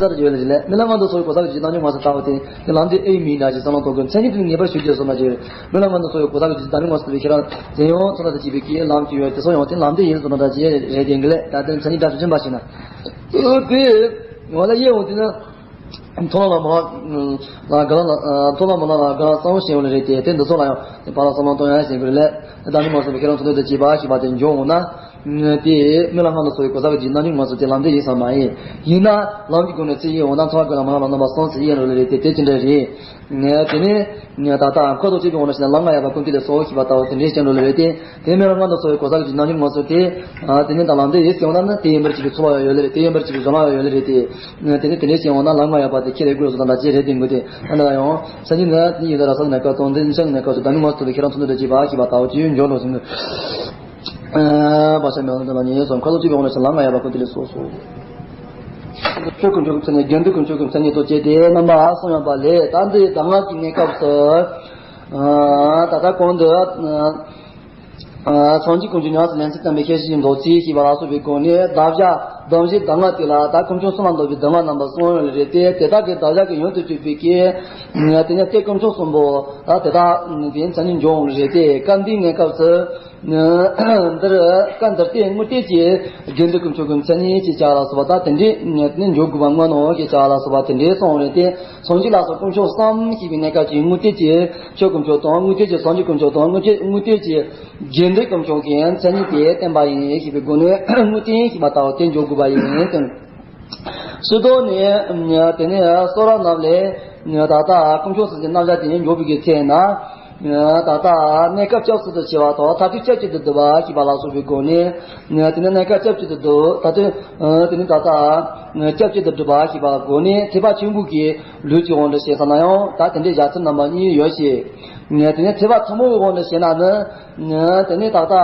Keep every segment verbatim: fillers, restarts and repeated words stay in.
ས་རུ་ཡོད་ལ་རེད་ལས། རྨི་ལམ་ངན་དུ་སོང་བའི་གོ་ས་གི་རྒྱུད་སྣང་མྱོང་ངོ་སོ་ལྟ་བུ་དེ་དེ་ལམ་འབྲས་ཨེ་ཡིན་མིན་འདྲ་ཞིག་བསམ་བློ་གཏོང་དགོས། མཚན་ཉིད་དེ་ངེས་པར་ཞུ་རྒྱུ་སོགས་ན་ཅིག་རྨི་ལམ་ངན་དུ་སོང་བའི་གོ་ས་གི་རྒྱུད་སྣང་མྱོང་ངོ་སོ་ལྟ་བུའི་ཁྱེད་རང་དེ་ཡང་ཚོད་ལྟ་དང་བཅས་པའི་ཀྱི་ལམ་གྱི་ཡོད་དེ་སོགས་ཡང་དེ་ལམ་འབྲས་ཡིན་སོགས་ན་འདྲ་ཅིག་རེད་དེ་འགི་ལས། ད་དེ་མཚན་ཉིད་འདྲ་ཞིག་ཕྱིན་པ་ཞིག་ན་དེ་ངོ་ལ་ཡེ་འོང་དེ་ན། མཐོང་ལམ་མ་ལ་ག་ལ་མཐོང་ལམ་མ་ལ་ག་ལ་གསང་བ་ཤེས་ཡོང་ལ་རེད་དེ། དེ་འདི་ཚོ་ལ་ཡང་དེ་ཕར་ལ་བསམ་བློ་གཏོང་ཡ་ཞེས་དགོས་ལས། དེ་ལྟ་ནི་མ་སོང་བའི་ཁྱེད་རང་ཚོ་འདོད་དུ་བྱེད་པ་ཞེས་པ་དེ་འབྱུང་འོང་ན། དེ་རྨི་ལམ་ངན་དུ་སོང་བའི་གོ་ས་གི་རྒྱུད་སྣང་མྱོང་ངོ་སོ་དེ་ལམ་འབྲས་ཡིན་ས་མ་ཡིན། ཡིན་ན་ལམ་གྱི་སྒོ་ནས་ཚེ་ཡི་འོང་ན་ཚོར་བ་ཀུན་ལ་མ་ལ་རྣམ་པ་གསུམ་ཚེ་ཡི་རོ་ལ་རེད་དེ། དེ་ཅི་འདྲ་རེད། དེ་ནས་ད་ལྟ་འཁོར་དང་བཅས་པའི་འོང་ན་ཞེ་ན་ལམ་ལྔ་ཡོད་པ་ཀུན་བཏུས་ལས་སོ་ཞེས་པ་ལྟ་བུ་དེ་འདྲའི་ཅི་འདྲ་ལ་རེད་དེ། དེ་རྨི་ལམ་ངན་དུ་སོང་བའི་གོ་ས་གི་རྒྱུད་སྣང་མྱོང་ངོ་སོ་དེ། དེ་ནས་ད་ལམ་འབྲས་ཡིན་ཟེར་འོང་ན་ནི་དེ་ཡིན་པར་བྱེད་པའི་ཚོར་བ་ཡང་ཡོད་ལ་རེད། དེ་ཡིན་པར་བྱེད་པའི་གཞན་ལམ་ཡང་ཡོད་ལ་རེད་དེ། དེ་ནས་དེ་འདྲའི་ཅི་འོང་ན་ལམ་ལྔ་ཡོད་པ་དེ་ཁྱེད་རེ་དགོས་སོ་དང་འདྲ་ཅི་རེད་དེ་དགོས་དེ། ད་ལྟ་ཡང་སེམས་ཉིད་ནི་དེ་ཡིན་ད་ར་ས་ནས་ཀ་ཙོང་འདི་མཚན་ནས་ཀ་ཙོ་ད་ནི་ངོ་སོ་དེ་ཁྱེད་རང་ཚོ་འདི་འདྲ་བྱེད་པ་ཞེས་པ་ལྟ་བུ་ཅི་ཡོད་འཇོག་འགྲོ་ཟིན་གི། བག་ཆགས་མེད་པ་དེ་ལ་ཉེ་སོང་ཁ་ལོ་གཅིག་པའི་འོང་ན་ཞེ་ན་ལམ་ལྔ་ཡོད་པ་ཀུན་བཏུས་ལས་སོ་སོ། ཆོས་དཀོན་མཆོག་གི་མཚན་ཉིད་དགེ་འདུན་དཀོན་མཆོག་གི་མཚན་ཉིད་དུ་བྱས་ཏེ་རྣམ་པ་གསུམ་ཡོད་པ་ལས། ད་འདི་གདམས་ངག་གི་གནས་སྐབས་སུ། ད་ལྟ་གོང་དུ། སངས་རྒྱས་དཀོན་མཆོག་ཉམས་སུ་ལེན་ཚུལ་དམ་པའི་བཤད་བྱའི་མདོ་རྩིས་ཞེས་པ་ལ་སོགས་པའི་སྒོ་ནས་གདམས་ཞག་གདམས་བྱའི་གདམས་ངག་དེ་ལ་ད་དཀོན་མཆོག་གསུམ་ལ་འདུ་བའི་གདམས་ངག་རྣམ་པ་གསུམ་ཡོད་ལ་རེད་དེ། དེ་དག་གི་གདམས་ཞག་གི་ཡོན་དུ་གྱུར་པའི་གི། དེ་ནས་གཏེར་དཀོན་མཆོག་གསུམ་པོ། ད་དེ་དག་དེ་མཚན་ཉིད་འབྱུང་ལ་རེད་དེ། སྐབས་འདིའི་གནས་སྐབས་སུ། འདིར་སྐབས་འདིར་ཏེ་དངོས་གཏེར་གྱི་དགེ་འདུན་དཀོན་མཆོག་གི་མཚན་ཉིད་ཅེས་བྱ་བ་ལ་སོགས་པ་ད་དེ་འདྲའི་ནི་འཇོག་དགོས་པ་མངོན་ནོ་ཞེས་བྱ་བ་ལ་སོགས་པ་དེ་འདྲའི་གསུངས་རེད་དེ། སངས་རྒྱས་ལ་སོགས་དཀོན་མཆོག་གསུམ་ཞེས་པའི་གནས་སྐབས་ཀྱི་དངོས་གཏེར་གྱི་ཆོས་དཀོན་མཆོག་དང་། དངོས་གཏེར་གྱི་སངས་རྒྱས་དཀོན་མཆོག་དང་། དངོས་གཏེར་དངོས་གཏེར་གྱི་དགེ་འདུན་དཀོན་མཆོག་གི་མཚན་ཉིད་དེ་བསྟན་པ་ཡིན་ཞེས་པའི་སྒོ་ནས་དངོས་བསྟན་ཞེས་པ་ལྟ་བུ་དེ་འཇོག་དགོས་པ་ཡིན། སྤྱིར་བཏང་ནས་དེ་ནས་གསུང་རབ་རྣམས་ལས་ད་ལྟ་དཀོན་མཆོག་གསུམ་གྱི་རྣམ་གཞག་དེ་ཉིད་འཇོག་པའི་གི་ཚེ་ན། ད་ལྟ་གནས་སྐབས་སྐབས་སུ་དུ་བྱེད་པ་དང་མཐར་ཐུག་སྐབས་གཅིག་ཏུ་བསྡུ་བ་ཞེས་པ་ལ་སོགས་པའི་སྒོ་ནས། དེ་ནས་གནས་སྐབས་སྐབས་གཅིག་ཏུ་བསྡུ། ད་ལྟ་དེ་ནས་ད་ལྟ་སྐབས་གཅིག་ཏུ་བསྡུ་བ་ཞེས་པ་སྒོ་ནས་ཐེག་པ་ཆེན་པོའི་གི་ལུགས་ཀྱི་དབང་དུ་བྱས་ཙམ་ན་ཡང་ད་དེ་འདྲའི་བཞག་ཚུལ་རྣམ་པ་གཉིས་ཡོད་ཅེས། དེ་ནས་ཐེག་པ་ཐུན་མོང་གི་དབང་དུ་བྱས་ན་ནི། དེ་ནས་ད་ལྟ།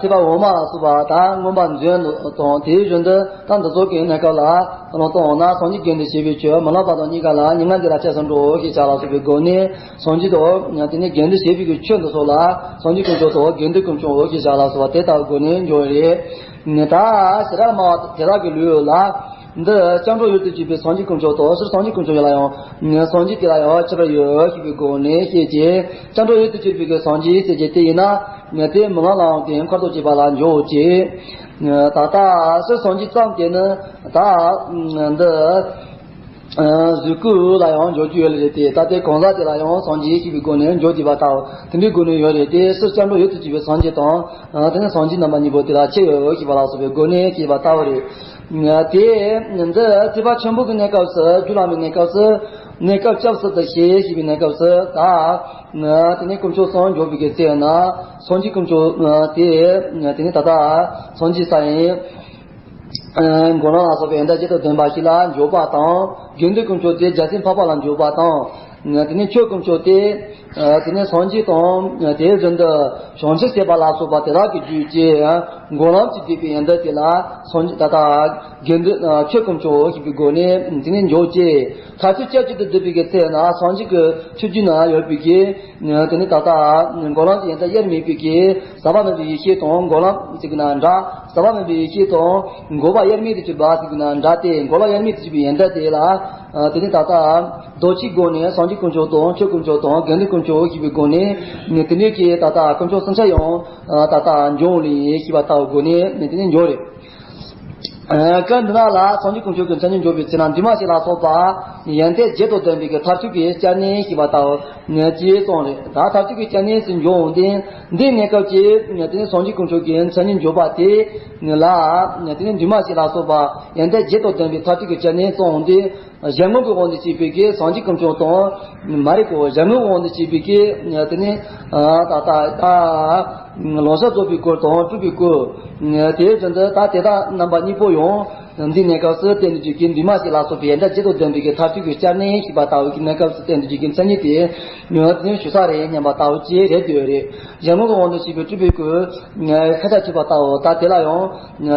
ཐེག་པ་འོག་མ་ལ་སོགས་པ་ད་མངོན་པ་མཛོད་དང་དེའི་བཞིན་དུ་ད་འདི་ཚོ་གི་གནས་སྐབས་ལ་བསམ་བློ་གཏོང་འོང་ན། སངས་རྒྱས་དགེ་འདུན་བྱེད་པའི་ཆོས་མི་སློབ་པ་དང་གཉིས་ཀ་ལ་མྱ་ངན་འདས་ལ་སྐྱེལ་སོ་འགྲོ་ཞེས་བྱ་ལ་སོགས་པའི་སྒོ་ནས་སངས་རྒྱས་དང་དེ་ནས་དགེ་འདུན་བྱེད་པའི་གི་ཆོས་འདི་ཚོ་ལ་སངས་རྒྱས་དཀོན་མཆོག་དང་དགེ་འདུན་དཀོན་མཆོག་ཞེས་བྱ་ལ་སོགས་པ་དེ་ལྟ་བུའི་སྒོ་ནས་འཇོག་རེད། ད་ཞེ་དྲག་སྨྲ་བ་དེ་དག་གི་ལུགས་ལ། འདི་སྐྱབས་འགྲོ་ཡུལ་དུ་གྱུར་པའི་སངས་རྒྱས་དཀོན་མཆོག་དང་། སྤྱིར་སངས་རྒྱས་དཀོན་མཆོག་ཡིན་ལ་ཡང་སངས་རྒྱས་དེ་ལ་ཡང་ཁྱད་པར་ཡོད་ཞེས་པའི་སྒོ་ནས་བཤད་ཅེས། སྐྱབས་འགྲོ་ཡུལ་དུ་གྱུར་པའི་གི་སངས་རྒྱས་ཟེར་གྱི་དེ་ཡིན་ན། དེ་མི་ལ་ལའང་དེ་འཁོར་དང་བཅས་པ་ལ་འཇོག་ཅེས། ད་ལྟ་སྤྱིར་སངས་རྒྱས་ཙམ་དེ་ནི་ད་འདི་གཟུགས་སྐུ་ལ་ཡང་འཇོག་རྒྱུ་ཡོད་ལ་རེད་དེ། ད་ལྟའི་གང་ཟག་དེ་ལ་ཡང་སངས་རྒྱས་ཞེས་པའི་སྒོ་ནས་འཇོག་བགྱིས་པ་ལྟ་བུ་དེ་འདྲའི་སྒོ་ནས་ཡོད་རེད་དེ། སྤྱིར་སྐྱབས་འགྲོ་ཡུལ་དུ་གྱུར་པའི་སངས་རྒྱས་དང་། དེ་ནས་སངས་རྒྱས་རྣམ་པ་གཉིས་པོ་དེ་ལ་ཁྱད་ཡོད་ཞེས་པ་ལ་སོགས་པའི་སྒོ་ནས་ཞེས་པ་ལྟ་བུ་རེད། དེ་འདི་ཐེག་པ་ཆེན་པོ་གི་གནས་སྐབས་སུ། རྒྱུད་བླ་མའི་གནས་སྐབས་སུ། གནས་སྐབས་སྐབས་སུ་དུ་བྱེད་ཞེས་པའི་གནས་སྐབས་སུ་ད། དེ་ནས་དཀོན་མཆོག་གསུམ་འཇོག་པའི་གི་ཚེ་ན། སངས་རྒྱས་དཀོན་མཆོག་དེ། དེ་ནས་ད་ལྟ་སངས་རྒྱས་ས་ཡིན། མགོ་ལོག་ལ་སོགས་པའི་ཡོན་ཏན་བརྒྱད་དང་ལྡན་པ་ཞིག་ལ་འཇོག་པ་དང་། དགེ་འདུན་དཀོན་མཆོག་དེ་རྒྱལ་སྲས་འཕགས་པ་ལ་འཇོག་པ་དང་། དེ་ནས་ཆོས་དཀོན་མཆོག་དེ། དེ་ནས་སངས་རྒྱས་དང་དེ་བཞིན་དུ་བྱང་ཆུབ་སེམས་དཔའ་ལ་སོགས་པ་དེ་དག་གི་རྒྱུད་ཀྱི་འགོག་ལམ་གྱི་བསྡུས་པའི་ཡོན་ཏན་དེ་ལ་སངས་རྒྱས་ད་ལྟ་དགེ་འདུན་ཆོས་དཀོན་མཆོག་ཞེས་པའི་སྒོ་ནས་དེ་ནས་འཇོག་ཅེས། མཐར་ཐུག་སྐབས་གཅིག་ཏུ་བསྡུས་པའི་གི་ཚེ་ན་སངས་རྒྱས་ཀྱི་ཆོས་བརྒྱུད་ན་ཡོད་པའི་གི། དེ་ནས་ད་ལྟ་འགོག་ལམ་གྱི་ཡོན་ཏན་དབྱེར་མེད་པའི་གི་ཟག་པ་མེད་པའི་ཡེ་ཤེས་དང་འགོག་ལམ་ཟེར་གྱི་ན་འདྲ། ཟག་པ་མེད་པའི་ཡེ་ཤེས་དང་འགོག་པ་དབྱེར་མེད་དུ་གྱུར་པ་ཟེར་གྱི་ན་འདྲ་སྟེ། འགོག་ལམ་དབྱེར་མེད་དུ་གྱུར་པའི་ཡོན་ཏན་དེ་ལ། དེ་ནས་ད་ལྟ་མདོ་ཕྱིའི་སྒོ་ནས་སངས་རྒྱས་དཀོན་མཆོག་དང་ཆོས་དཀོན་མཆོག་དང་དགེ་འདུན་དཀོན་མཆོག་ཞེས་པའི་སྒོ་ནས་དེ་ནས་ཀྱི་ད་ལྟ་དཀོན་མཆོག་གསུམ་ཆར་ཡང་ད་ལྟ་འབྱུང་ལས་ཞེས་པ་ལྟ་བུའི་སྒོ་ནས་དེ་ནས་འབྱུང་རེད། སྐབས་འདི་ན་ལ་སངས་རྒྱས་དཀོན་མཆོག་གི་མཚན་ཉིད་འཇོག་པའི་ཚེ་ན་འདུས་མ་བྱས་ལ་སོགས་པ་ཡོན་ཏན་བརྒྱད་དང་ལྡན་པའི་གི་མཐར་ཐུག་གི་སྐྱབས་གནས་ཞེས་པ་ལྟ་བུ་ཅེས་གསུངས་རེད། ད་མཐར་ཐུག་གི་སྐྱབས་གནས་སུ་འབྱུང་འོང་དུས་འདིའི་གནས་སྐབས་ཀྱི་དེ་ནས་སངས་རྒྱས་དཀོན་མཆོག་གི་མཚན་ཉིད་འཇོག་པ་དེ་ལ་དེ་ནས་འདུས་མ་བྱས་ལ་སོགས་པ་ཡོན་ཏན་བརྒྱད་དང་ལྡན་པའི་མཐར་ཐུག་གི་སྐྱབས་གནས་གསུངས་འོང་དུས། གཞན་ངོ་གི་དབང་དུ་བྱས་པའི་གི་སངས་རྒྱས་དཀོན་མཆོག་དང་། མ་རེད་གོ། གཞན་ངོ་གི་དབང་དུ་བྱས་པའི་གི་དེ་ནས་ད་ལྟ་ད་ལོང་བྱ་རྫོགས་པའི་སྐུ་དང་སྤྲུལ་པའི་སྐུ། དེ་བཞིན་དུ་ད་དེ་དག་རྣམ་པ་གཉིས་པོ་ཡང་འདིའི་གནས་སྐབས་སུ་བསྟན་དུ་བཅུག་གི་འདུས་མ་བྱས་ལ་སོགས་པའི་ཡོན་ཏན་བརྒྱད་དང་ལྡན་པའི་གི་མཐར་ཐུག་གི་སྐྱབས་གནས་ཞེས་པ་ལྟ་བུ་གི་གནས་སྐབས་སུ་བསྟན་དུ་བཅུག་གི་མཚན་ཉིད་དེ་ནི་ཞུ་ས་རེད་སྙམ་པ་ལྟ་བུ་ཅིག་རེད་འདོད་རེད། གཞན་ངོ་གི་དབང་དུ་བྱས་པའི་སྤྲུལ་པའི་སྐུ། ཤཱཀྱ་ཐུབ་པ་ལྟ་བུ་ད་དེ་ལ་ཡང་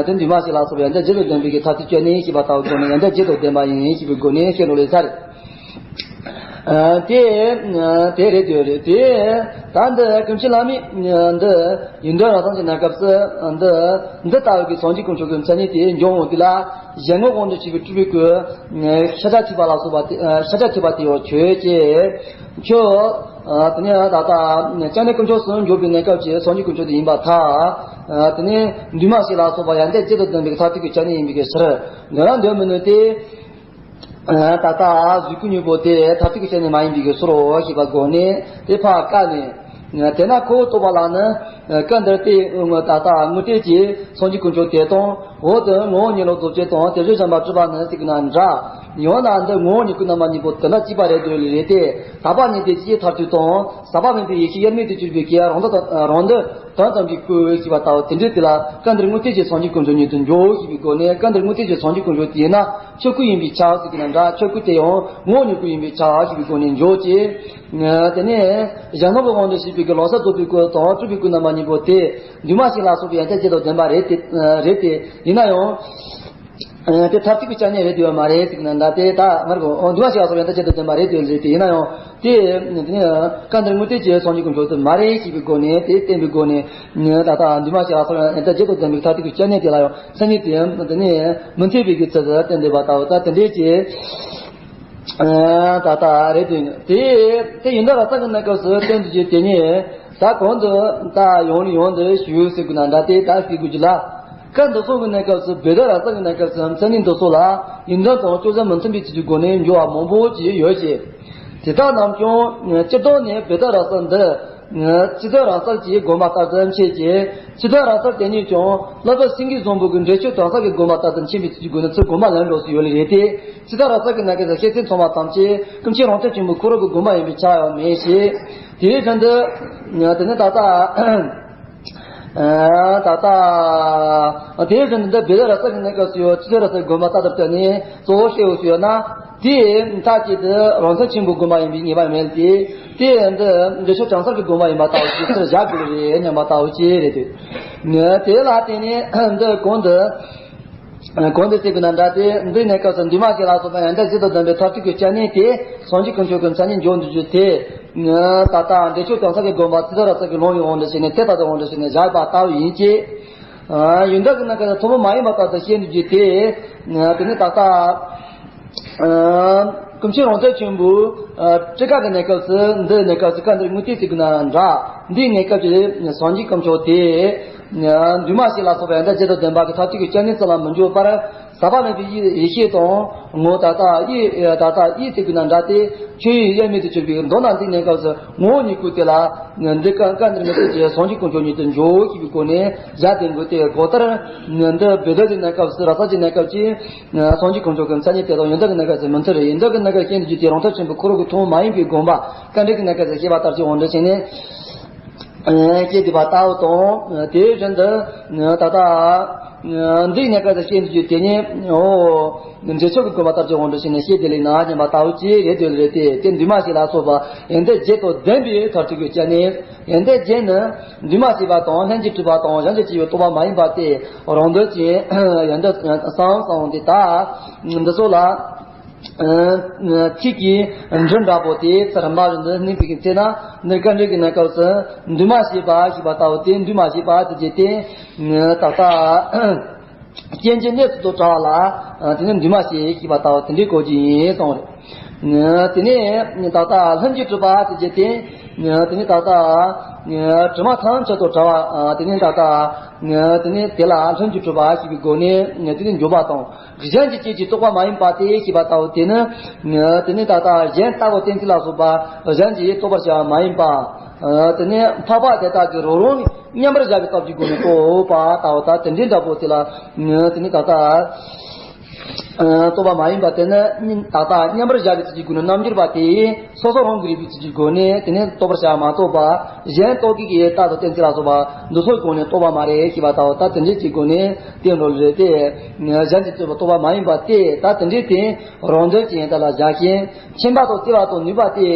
དེ་འདུས་མ་བྱས་ལ་སོགས་པའི་ཡོན་ཏན་བརྒྱད་དང་ལྡན་པའི་གི་མཐར་ཐུག་སྐྱབས་གནས་ཞེས་པ་ལྟ་བུ་སྒོ་ནས་ཡོན་ཏན་བརྒྱད་དང་ལྡན་པ་ཡིན་ཞེས་པའི་སྒོ་ནས་བཤད་འགྲོ་ལས་ས་རེད། དེ་དེ་རེད། དེ་རེད། དེ་ད་འདི་ཀུན་མཁྱེན་བླ་མས་འདི་ཡོན་ཏན་རང་སངས་ཀྱི་གནས་སྐབས་སུ་འདི་འདི་ལྟ་བུ་གི་སངས་རྒྱས་དཀོན་མཆོག་གི་མཚན་ཉིད་དེ་འབྱུང་འོང་དུས་ལ། གཞན་ངོ་བོ་འདི་ཆེ་བའི་སྤྲུལ་པའི་སྐུ་ཤཱཀྱ་ཐུབ་པ་ལ་སོགས་པ་དེ་ཤཱཀྱ་ཐུབ་པ་དེ་ཡང་ཁྱོད་ཀྱིས་ཁྱོད། དེ་ནས་ད་ལྟ་སྐྱབས་གནས་དཀོན་མཆོག་གསུམ་འབྱོར་བའི་གནས་སྐབས་ཀྱི་སངས་རྒྱས་དཀོན་མཆོག་དེ་ཡིན་པར་ཐལ། དེ་ནས་འདུས་མ་བྱས་ལ་སོགས་པ་ཡོན་ཏན་བརྒྱད་དང་ལྡན་པའི་མཐར་ཐུག་གི་སྐྱབས་གནས་ཡིན་པའི་ཕྱིར། འདོད་ན་འདོད་མི་ནུས་ཏེ། ད་ལྟ་གཟུགས་སྐུ་གཉིས་པོ་དེ་མཐར་ཐུག་གི་སྐྱབས་གནས་མ་ཡིན་པའི་ཕྱིར་རོ་ཞེས་པ་གོ་ནས་དེ་ཕར་བཀག་ནས། དེས་ན་ཁོ་བོས་རྟོགས་པ་ལ་ནི། སྐབས་འདིར་དེ་ད་ལྟ་དངོས་གཏད་ཀྱི་སངས་རྒྱས་དཀོན་མཆོག་དེ་དང་། འོག་ཏུ་ངོ་བོ་ཉིད་ལ་རྫོགས་བྱེད་དང་དེ་བཞིན་གཞན་པ་སྤྲུལ་པ་ནི་ཟེར་གྱི་ན་འདྲ། ཡང་ན་འདི་ངོ་བོ་ཉིད་སྐུ་རྣམ་པ་གཉིས་པོ་དེ་འདྲ་གཅིག་པ་རེད་འདོད་ལེ་རེད་དེ། དག་པ་ཉིད་དེ་ཅིའི་མཐར་ཐུག་དང་ཟག་པ་མེད་པའི་ཡེ་ཤེས་དབྱེར་མེད་དུ་གྱུར་པའི་སྐད་རང་དུ་རང་དུ་དོན་དམ་པའི་སྐུ་ཞེས་པ་ལྟ་བུ་དེ་འདྲའི་དེ་ལ་སྐབས་འདིར་དངོས་གཏད་ཀྱི་སངས་རྒྱས་དཀོན་མཆོག་ཉིད་དུ་འཇོག་ཞེས་པའི་སྒོ་ནས། སྐབས་འདིར་དངོས་གཏད་ཀྱི་སངས་རྒྱས་དཀོན་མཆོག་དེས་ན་ཆོས་སྐུ་ཡིན་པས་ཁྱབ་ཟེར་གྱི་ན་འདྲ། ཆོས་སྐུ་དེ་ཡང་ངོ་བོ་ཉིད་སྐུ་ཡིན་པས་ཁྱབ་ཞེས་པའི་སྒོ་ནས་འཇོག་ཅེས། དེ་ནས་གཞན་སྣང་གི་དབང་དུ་བྱས་པའི་གི་ལོང་གསལ་རྫོགས་པའི་སྐུ་དང་སྤྲུལ་པའི་སྐུ་རྣམ་པ་གཉིས་པོ་དེ་འདུས་མ་བྱས་ལ་སོགས་པའི་ཡོན་ཏན་བརྒྱད་དང་ལྡན་པ་རེད་དེ། རེད་དེ། ཡིན་ན་ཡང་། དེ་མཐར་ཐུག་གི་སྐྱབས་གནས་རེད་དེ་ཡོད་མ་རེད་ཟེར་གྱི་ན་འདྲ། དེ་ད་མར་གོ་འདུས་མ་བྱས་ལ་སོགས་པའི་ཡོན་ཏན་བརྒྱད་དང་ལྡན་པ་རེད་དེ་རེད་དེ། ཡིན་ན་ཡང་དེ་དེ་ནི་སྐབས་འདིར་དངོས་གཏད་ཀྱི་སངས་རྒྱས་དཀོན་མཆོག་དེ་མ་རེད་ཞེས་པའི་སྒོ་ནས། དེ་བསྟན་པའི་སྒོ་ནས་ད་ལྟ་འདུས་མ་བྱས་ལ་སོགས་པའི་ཡོན་ཏན་བརྒྱད་དང་ལྡན་པའི་མཐར་ཐུག་གི་སྐྱབས་གནས་དེ་ལ་ཡང་མཚན་ཉིད་དེ་དེ་ནི་མི་འཐད་པའི་གི་ཚུལ་དུ་བསྟན་འདུག་པ་ལྟ་བུ། ད་དེ་འདྲའི་ཀྱི། ད་ལྟ་རེད་དེ། དེ་དེ་ཡོན་ཏན་རབ་གསལ་གྱི་གནས་སྐབས་སུ་བསྟན་དུ་གྱུར་དེ་ཉིད་ད་གོང་དུ་ད་ཡོང་ནས་ཡོང་དུ་ཞུ་ཟེར་དགོས་ན་འདྲ། དེ་ད་ཤེས་དགོས་ཀྱི་ལ། སྐབས་འདི་སོགས་ཀྱི་གནས་སྐབས་སུ་བོད་དུ་རབ་གསལ་གྱི་གནས་སྐབས་སུ་མཚན་ཉིད་འདི་སོགས་ལ་ཡོན་ཏན་དང་སྤྱོད་བཟང་མི་མཐུན་པའི་ཚུལ་གྱིས་སྒོ་ནས་འཇོག་པ་མང་པོ་ཅིག་ཡོད་ཅེས། དེ་དག་རྣམས་ཀྱང་སྤྱིར་བཏང་ནས་བོད་དུ་རབ་གསལ་འདི། སྤྱི་དོན་རང་གསལ་གྱི་དགོངས་པ་ལྟར་དུ་མཁྱེན་ཅིང་། སྤྱི་དོན་རང་གསལ་དེ་ཉིད་ཀྱང་སློབ་དཔོན་སེང་གེ་བཟང་པོ་གི་འགྲེལ་ཆོས་དོན་གསལ་གྱི་དགོངས་པ་ལྟར་དུ་མཁྱེན་པའི་ཚུལ་གྱི་སྒོ་ནས་ཚུར་དགོངས་པ་ལེན་འགྲོ་སྲོལ་ཡོད་ལེ་རེད་དེ། སྤྱི་དོན་རང་གསལ་གྱི་གནས་སྐབས་སུ་བཤད་ཚུལ་ཚང་མ་ཐམས་ཅད་ཀུན་མཁྱེན་རོང་སྟོན་ཆེན་པོའི་ཁོ་རང་གི་དགོངས་པ་ཡིན་པས་ཁྱབ་ཡོད་མེད་ཞེས། དེའི་ཕན་དུ། དེ་ནི་ད་ལྟ། ད་ལྟ། དེའི་ཕན་དུ་འདི་བོད་དུ་རབ་གསལ་གྱི་གནས་སྐབས་སུ་ཡང་སྤྱི་དོན་རང་གསལ་གྱི་དགོངས་པ་ལྟར་དུ་བསྟན་ནས་གཙོ་བོ་བཤད་འོས་སུ་ཡོད་ན། དེ་མཐའ་གཅིག་ཏུ་རོང་སྟོན་ཆེན་པོའི་དགོངས་པ་ཡིན་པའི་ངེས་པ་མེད་དེ། དེ་འདི་འགྲེལ་ཆོས་དོན་གསལ་གྱི་དགོངས་པ་ཡིན་པ་ལྟ་བུ་ཞིག་ཚུར་བཞག་དགོས་རེད་སྙམ་པ་ལྟ་བུ་ཅིག་རེད་དེ། དེ་ལ་བརྟེན་ནས་འདི་གོང་དུ། གོང་དུ་བཤད་པའི་ནང་འདྲ་སྟེ། འདིའི་གནས་སྐབས་སུ་འདུས་མ་བྱས་ལ་སོགས་པའི་ཡོན་ཏན་བརྒྱད་དང་ལྡན་པའི་མཐར་ཐུག་གི་སྐྱབས་གནས་དེ་སངས་རྒྱས་དཀོན་མཆོག་གི་མཚན་ཉིད་འཇོག་འདུག་རྒྱུ་དེ། ད་ལྟ་འགྲེལ་ཆོས་དོན་གསལ་གྱི་དགོངས་པ་སྤྱི་དོན་རང་གསལ་གྱི་ལུང་གི་དབང་དུ་བྱས་ནས་དེ་ལྟར་དུ་དབང་དུ་བྱས་ནས་བཞག་པ་ལྟ་བུ་ཡིན་གྱི། ཡོན་ཏན་གྱི་གནས་སྐབས་སུ་ཐུན་མོང་མ་ཡིན་པ་ལྟར་དུ་བཤད་འདུག་རྒྱུ་དེ། དེ་ནི་ད་ལྟ། ཀུན་མཁྱེན་རོང་སྟོན་ཆེན་པོས། སྤྲུལ་སྐུ་གི་གནས་སྐབས་སུ་འདིའི་གནས་སྐབས་སུ་སྐབས་འདིར་དངོས་གཏད་ཟེར་དགོས་ན་འདྲ། འདིའི་གནས་སྐབས་ཀྱི་སངས་རྒྱས་དཀོན་མཆོག་དེ། འདུས་མ་བྱས་ལ་སོགས་པའི་ཡོན་ཏན་བརྒྱད་དང་ལྡན་པ་གི་མཐར་ཐུག་གི་སྐྱབས་གནས་ཙམ་ལ་མི་འཇོག་པར། ཟག་པ་མེད་པའི་ཡེ་ཡེ་ཤེས་དང་ངོ་བོ་ད་ལྟ་ཡེ་ད་ལྟ་ཡེ་ཟེར་དགོས་ན་འདྲ་སྟེ། ཆོས་དབྱིངས་དབྱེར་མེད་དུ་གྱུར་པའི་མདོར་ན་འདིའི་གནས་སྐབས་སུ་ངོ་བོ་ཉིད་སྐུ་དེ་ལ། འདི་སྐབས་སྐབས་འདིར་དངོས་གཏད་ཀྱི་སངས་རྒྱས་དཀོན་མཆོག་ཉིད་དུ་འཇོག་ཅེས་པའི་སྒོ་ནས་བཞག་སྟེ་འགོད་དེ། གོ་ལྟར། འདི་བོད་དུ་གནས་སྐབས་སུ་རབ་གསལ་གྱི་གནས་སྐབས་ཀྱི། སངས་རྒྱས་དཀོན་མཆོག་གི་མཚན་ཉིད་དེ་དང་ཡོན་ཏན་གྱི་གནས་སྐབས་སུ་མི་མཐུན་རེད། ཡོན་ཏན་གྱི་གནས་སྐབས་སྐྱབས་འདུག་རྒྱུ་དེ་རོང་སྟོན་ཆེན་པོའི་ཁོ་རང་གི་ཐུན་མོང་མ་ཡིན་པའི་དགོངས་པ་སྐབས་འདྲེན་གྱི་གནས་སྐབས་སུ་བཤད་པ་ལྟར་གྱི་དབང་དུ་བྱས་ནས། སྐྱེས་བསྡད་པ་ལྟ་བུ་དང་། དེ་བཞིན་དུ་ད་ལྟ་འདིའི་གནས་སྐབས་སུ་སྐྱེས་འདུག་རྒྱུ་དེ་ཉིད། འོ། འགྲེལ་ཆོས་ཀྱི་དགོངས་པ་ལྟར་གྱི་དབང་དུ་བྱས་ནས་བཤད་དེ་ལས་ན་སྙམ་པ་ལྟ་བུ་ཅིག་རེད་དེ་རེད་དེ། དེ་འདུས་མ་བྱས་ལ་སོགས་པ་ཡོན་ཏན་བརྒྱད་དང་ལྡན་པའི་མཐར་ཐུག་གི་སྐྱབས་གནས། ཡོན་ཏན་བརྒྱད་ནི་འདུས་མ་བྱས་པ་དང་ལྷན་ཅིག་གྲུབ་པ་དང་གཞན་གྱིས་བརྩིས་པའི་རྟོག་པ་མ་ཡིན་པ་སྟེ། རང་འདོད་ཅན་ཡོན་ཏན་བསམ་བསམ་འོང་དེ་དག་འདི་ཚོ་ལ། ཁྱེད་ཀྱིས་འབྲུ་འདྲ་པོ་དེ་ཚུར་རིམ་པ་བཞིན་དུ་སྣེ་འབིགས་ཀྱི་ཚེ་ན། འདིར་སྐབས་འདྲེན་གྱི་གནས་སྐབས་སུ་འདུས་མ་བྱས་པ་ཞེས་པ་ལྟ་བུ་དེ། འདུས་མ་བྱས་པ་དེ་བརྒྱད་དེ། ད་ལྟ། རྐྱེན་གྱི་གནས་སུ་དོ་བྲལ་བ་ལ། དེ་ནི་འདུས་མ་བྱས་ཞེས་པ་ལྟ་བུ་དེ་འདྲའི་གོ་རྒྱུ་ཡིན་གསུངས་རེད། དེ་ནས་ད་ལྟ་ལྷུན་གྱིས་གྲུབ་པ་དེ་བརྒྱད་དེ། དེ་ནི་ད་ལྟ། དྲི་མ་ཐམས་ཅད་དང་བྲལ་བ། དེ་ནི་ད་ལྟ། དེ་ནི་དེ་ལ་ལྷུན་གྱིས་གྲུབ་པ་ཞེས་པའི་སྒོ་ནས་དེ་ནི་འཇོག་པ་དང་། གཞན་གྱི་སྐྱེ་བའི་རྟོག་པ་མ་ཡིན་པ་སྟེ་ཞེས་པ་ལྟ་བུ་དེ་ནི། དེ་ནི་ད་ལྟ་གཞན་ལྟ་བུ་གཏན་ཚིགས་ལ་སོགས་པ་གཞན་གྱིས་རྟོགས་པར་བྱ་བ་མ་ཡིན་པ། དེ་ནི་འཕགས་པ་དེ་དག་གི་རང་རང་མཉམ་པར་བཞག་པའི་སྟོབས་ཀྱི་སྒོ་ནས་རྟོགས་པ་ལྟ་བུ་དང་། དེ་འདྲའི་འདྲ་པོ་དེ་ལ་དེ་ནི་ད་ལྟ་རྟོགས་པ་མ་ཡིན་པ་དེ་ནི་ད་ལྟ་མཉམ་པར་བཞག་པའི་ཚུལ་གྱི་སྒོ་ནས་རྣལ་འབྱོར་པ་དེས་སོ་སོ་རང་གིས་རིག་པའི་ཚུལ་གྱི་སྒོ་ནས་དེ་ནི་རྟོགས་པར་བྱ་བ་མ་གཏོགས་པ། གཞན་རྟོག་གེ་གི་རྟགས་དང་གཏན་ཚིགས་ལ་སོགས་པ་འདི་ཚོའི་སྒོ་ནས་རྟོགས་པ་མ་རེད་ཞེས་པ་ལྟ་བུ་དང་། དེ་འདྲའི་ཚུལ་གྱི་སྒོ་ནས་དེ་འགྲོ་ལེ་རེད་དེ། གཞན་གྱིས་བརྩིས་པའི་རྟོག་པ་མ་ཡིན་པ་སྟེ། ད་དེ་འདྲའི་དེ་རང་འདོད་ཀྱི་ཡོན་ཏན་ལ་བཞག་ཞིང་། མཁྱེན་པ་དང་བརྩེ་བ་དང་ནུས་པ་དེ་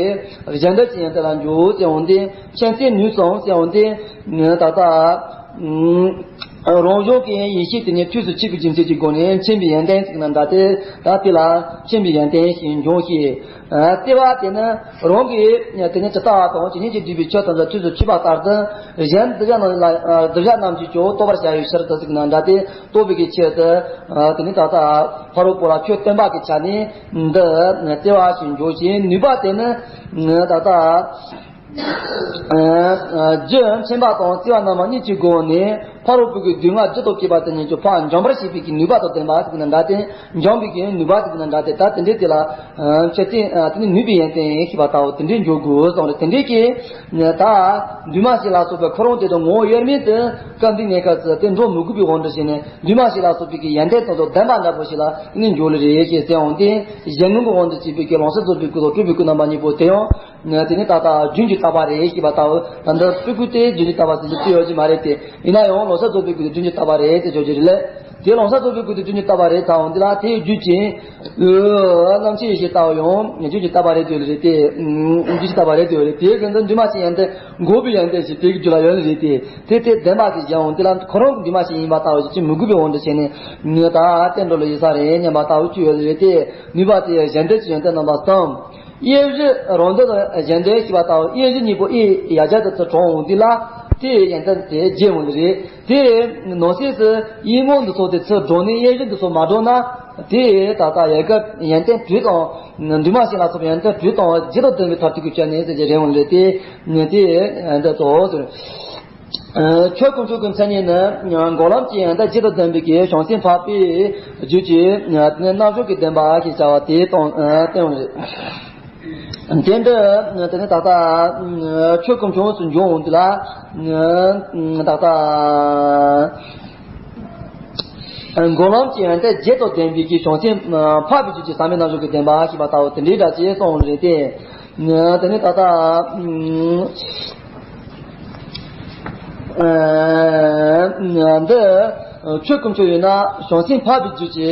གཞན་འདོད་ཀྱི་ཡོན་ཏན་ལ་འཇོག་ཟེར་འོང་དེ། མཁྱེན་བརྩེ་ནུས་གསུམ་ཟེར་འོང་དེ། ད་ལྟ། རང་བྱུང་གི་ཡེ་ཤེས་དེ་ཉིད་ཐུགས་སུ་ཆུད་པའི་རྒྱུ་མཚན་གྱི་སྒོ་ནས་མཁྱེན་པའི་ཡོན་ཏན་ཟེར་ན་འདྲ་སྟེ། ད་དེ་ལ་མཁྱེན་པའི་ཡོན་ཏན་ཞེས་འབྱུང་ཞེས། ལྟེ་བ་དེ་ནི་རང་གི་དེ་ཉིད་ཇི་ལྟ་བ་དང་ཇི་སྙེད་ཅིག་བསྡུས་པའི་ཆོས་ཐམས་ཅད་ཐུགས་སུ་ཆུད་པ་ལྟར་དུ། གཞན་གདུལ་བྱ་རྣམས་ལ་གདུལ་བྱ་རྣམས་ཀྱིས་ཀྱང་རྟོགས་པར་བྱ་བའི་ཕྱིར་དུ་ཟེར་ན་འདྲ་སྟེ། རྟོགས་པའི་གི་ཆེད་དུ་དེ་ནི་ད་ལྟ་ཕ་རོལ་པོ་ལ་ཆོས་སྟོན་པ་གི་ཆ་ནས་འདི་ལྟེ་བ་ཞེས་འབྱུང་ཞེས། ནུས་པ་དེ་ནི་ད་ལྟ་རྒྱུ་མཁྱེན་པ་དང་བརྩེ་བ་རྣམ་པ་གཉིས་ཀྱི་སྒོ་ནས་ཕ་རོལ་པོ་གི་སྡུག་བསྔལ་རྒྱུ་དང་བཅས་པ་དེ་ཉིད་ཀྱི་ཕར་འཇོམས་པར་བྱེད་པའི་གི་ནུས་པ་དང་ལྡན་པ་ཟེར་ན་འདྲ་སྟེ། འཇོམས་པའི་གི་ནུས་པ་ཟེར་ན་འདྲ་སྟེ། ད་དེ་འདྲའི་དེ་ལ་ཆོས་ཅན་དེ་ནི་ནུས་པའི་ཡོན་ཏན་ཞེས་པ་ལྟ་བུ་དེ་འདྲའི་འཇོག་དགོས་གསུངས་རེད། དེ་འདྲའི་གི་ད་འདུས་མ་བྱས་ལ་སོགས་པའི་ཁོ་རང་དེ་དང་ངོ་བོ་དབྱེར་མེད་དུ་སྐབས་འདིའི་གནས་སྐབས་སུ་དེ་འགྲོ་མི་དགོས་པའི་དབང་དུ་བྱས་ནས། འདུས་མ་བྱས་ལ་སོགས་པའི་གི་ཡོན་ཏན་དང་དང་ལྡན་པ་འདྲ་པོ་ཞིག་ལ་ནི་འཇོག་ལེ་རེད་ཞེས་ཟེར་འོང་སྟེ། གཞན་ངོ་གི་དབང་དུ་བྱས་པའི་གི་ལོང་ས་རྫོགས་པའི་སྐུ་དང་སྤྲུལ་པའི་སྐུ་རྣམ་པ་གཉིས་པོ་དེ་ཡང་དེ་ནི་ད་ལྟ་རྒྱུན་གྱི་རྟག་པ་རེད་ཞེས་པ་ལྟ་བུ། ད་ལྟ་སྤྲུལ་སྐུ་དེ་རྒྱུན་གྱི་རྟག་པ་ཟེར་རྒྱུ་དེ་ཡོད་ཀྱི་མ་རེད་དེ། ཡིན་ན་ཡང་ལོང་ས་རྫོགས་པའི་སྐུ་དེ་རྒྱུན་གྱི་རྟག་པ་རེད་ཟེར་ཆོག་གི་རེད་ལ། དེ་ལོང་ས་རྫོགས་པའི་སྐུ་དེ་རྒྱུན་གྱི་རྟག་པ་རེད་ལྟ་འོང་དེ་ལ། དེའི་རྒྱུད་ཀྱི་རྣམ་མཁྱེན་ཡེ་ཤེས་ལྟ་བུ་ཡང་རྒྱུན་གྱི་རྟག་པ་རེད་དེ་རེད་དེ། རྒྱུན་གྱི་རྟག་པ་རེད་དེ་རེད། དེའི་རྒྱུན་དུ་འདུས་མ་བྱས་ཡོན་ཏན་འགོག་པའི་ཡོན་ཏན་ཞིག་དེ་གི་རྒྱུད་ལ་ཡོད་ལེ་རེད་དེ། དེ་དེ་ལྡན་པ་ཞིག་ཡང་འོང་དེ་ལ་ཁོ་རང་གི་འདུས་མ་བྱས་ཡིན་པ་ལྟ་བུ་ཞིག་ཅིག་མི་དགོས་པའི་དབང་དུ་བྱས་ནས། ངས་ད་བསྟན་འགྲོ་ལ་ཡིན་ས་རེད་སྙམ་པ་ལྟ་བུ་ཅིག་ཡོད་ལེ་རེད་དེ། ནུས་པ་དེ་གཞན་དོན་གྱི་ཡོན་ཏན་རྣམ་པ་གསུམ། དབྱེ་གཞི་རང་དོན་དང་གཞན་དོན་ཞེས་པ་ལྟ་བུ། དབྱེ་གཞི་གཉིས་པོ་དབྱེ་ཡ་གྱལ་དུ་ཚུར་དྲངས་འོང་དུས་ལ། དེའི་ཡོན་ཏན་དེ་བརྗེད་འོང་དུ་རེད། དེ་ནང་གསེས་སུ་དབྱེ་སྔོན་འདི་ཚོ་དེ་ཚུར་བསྒྲོན་ནས་དབྱེ་གཞི་འདི་ཚོ་མ་བསྒྲོན་ན། དེ་ད་ལྟ་ཡལ་ག་ཡོན་ཏན་དྲུག་དང་། འདུས་མ་བྱས་ལ་སོགས་པའི་ཡོན་ཏན་དྲུག་དང་རྗེས་ཐོབ་ལྡན་པའི་མཐར་ཐུག་གི་སྐྱོན་ནི་ཟེར་གྱི་རེད་འོང་ལེ་དེ། དེ་འདི་ཚོ་ཟེར། ཆོས་དཀོན་མཆོག་གི་མཚན་ཉིད་ནི་འགོག་ལམ་གྱི་ཡོན་ཏན་རྗེས་སུ་ལྡན་པའི་གི་བྱང་སེམས་འཕགས་པའི་རྒྱུད་ཀྱི་རྣལ་འབྱོར་གྱི་བདེན་པ་ཞེས་བྱ་བ་དེ་དང་བསྟན་པ་རེད། དེ་འདི་དེ་ནི་ད་ལྟ་ཆོས་དཀོན་མཆོག་སུ་འབྱུང་འོང་དུས་ལ། ད་ལྟ་འགོག་ལམ་གྱི་ཡོན་ཏན་རྗེས་སུ་ལྡན་པའི་གི་བྱང་སེམས་འཕགས་པའི་རྒྱུད་ཀྱི་ཟག་མེད་རྣལ་འབྱོར་གྱི་བདེན་པ་ཞེས་པ་ལྟ་བུ་དེ་འདྲའི་སྒྲ་ཅིག་གསུངས་རེད་དེ། དེ་ནི་ད་ལྟ་འདི་ཆོས་དཀོན་མཆོག་ཡོད་ན་བྱང་སེམས་འཕགས་པའི་རྒྱུད་ཀྱི་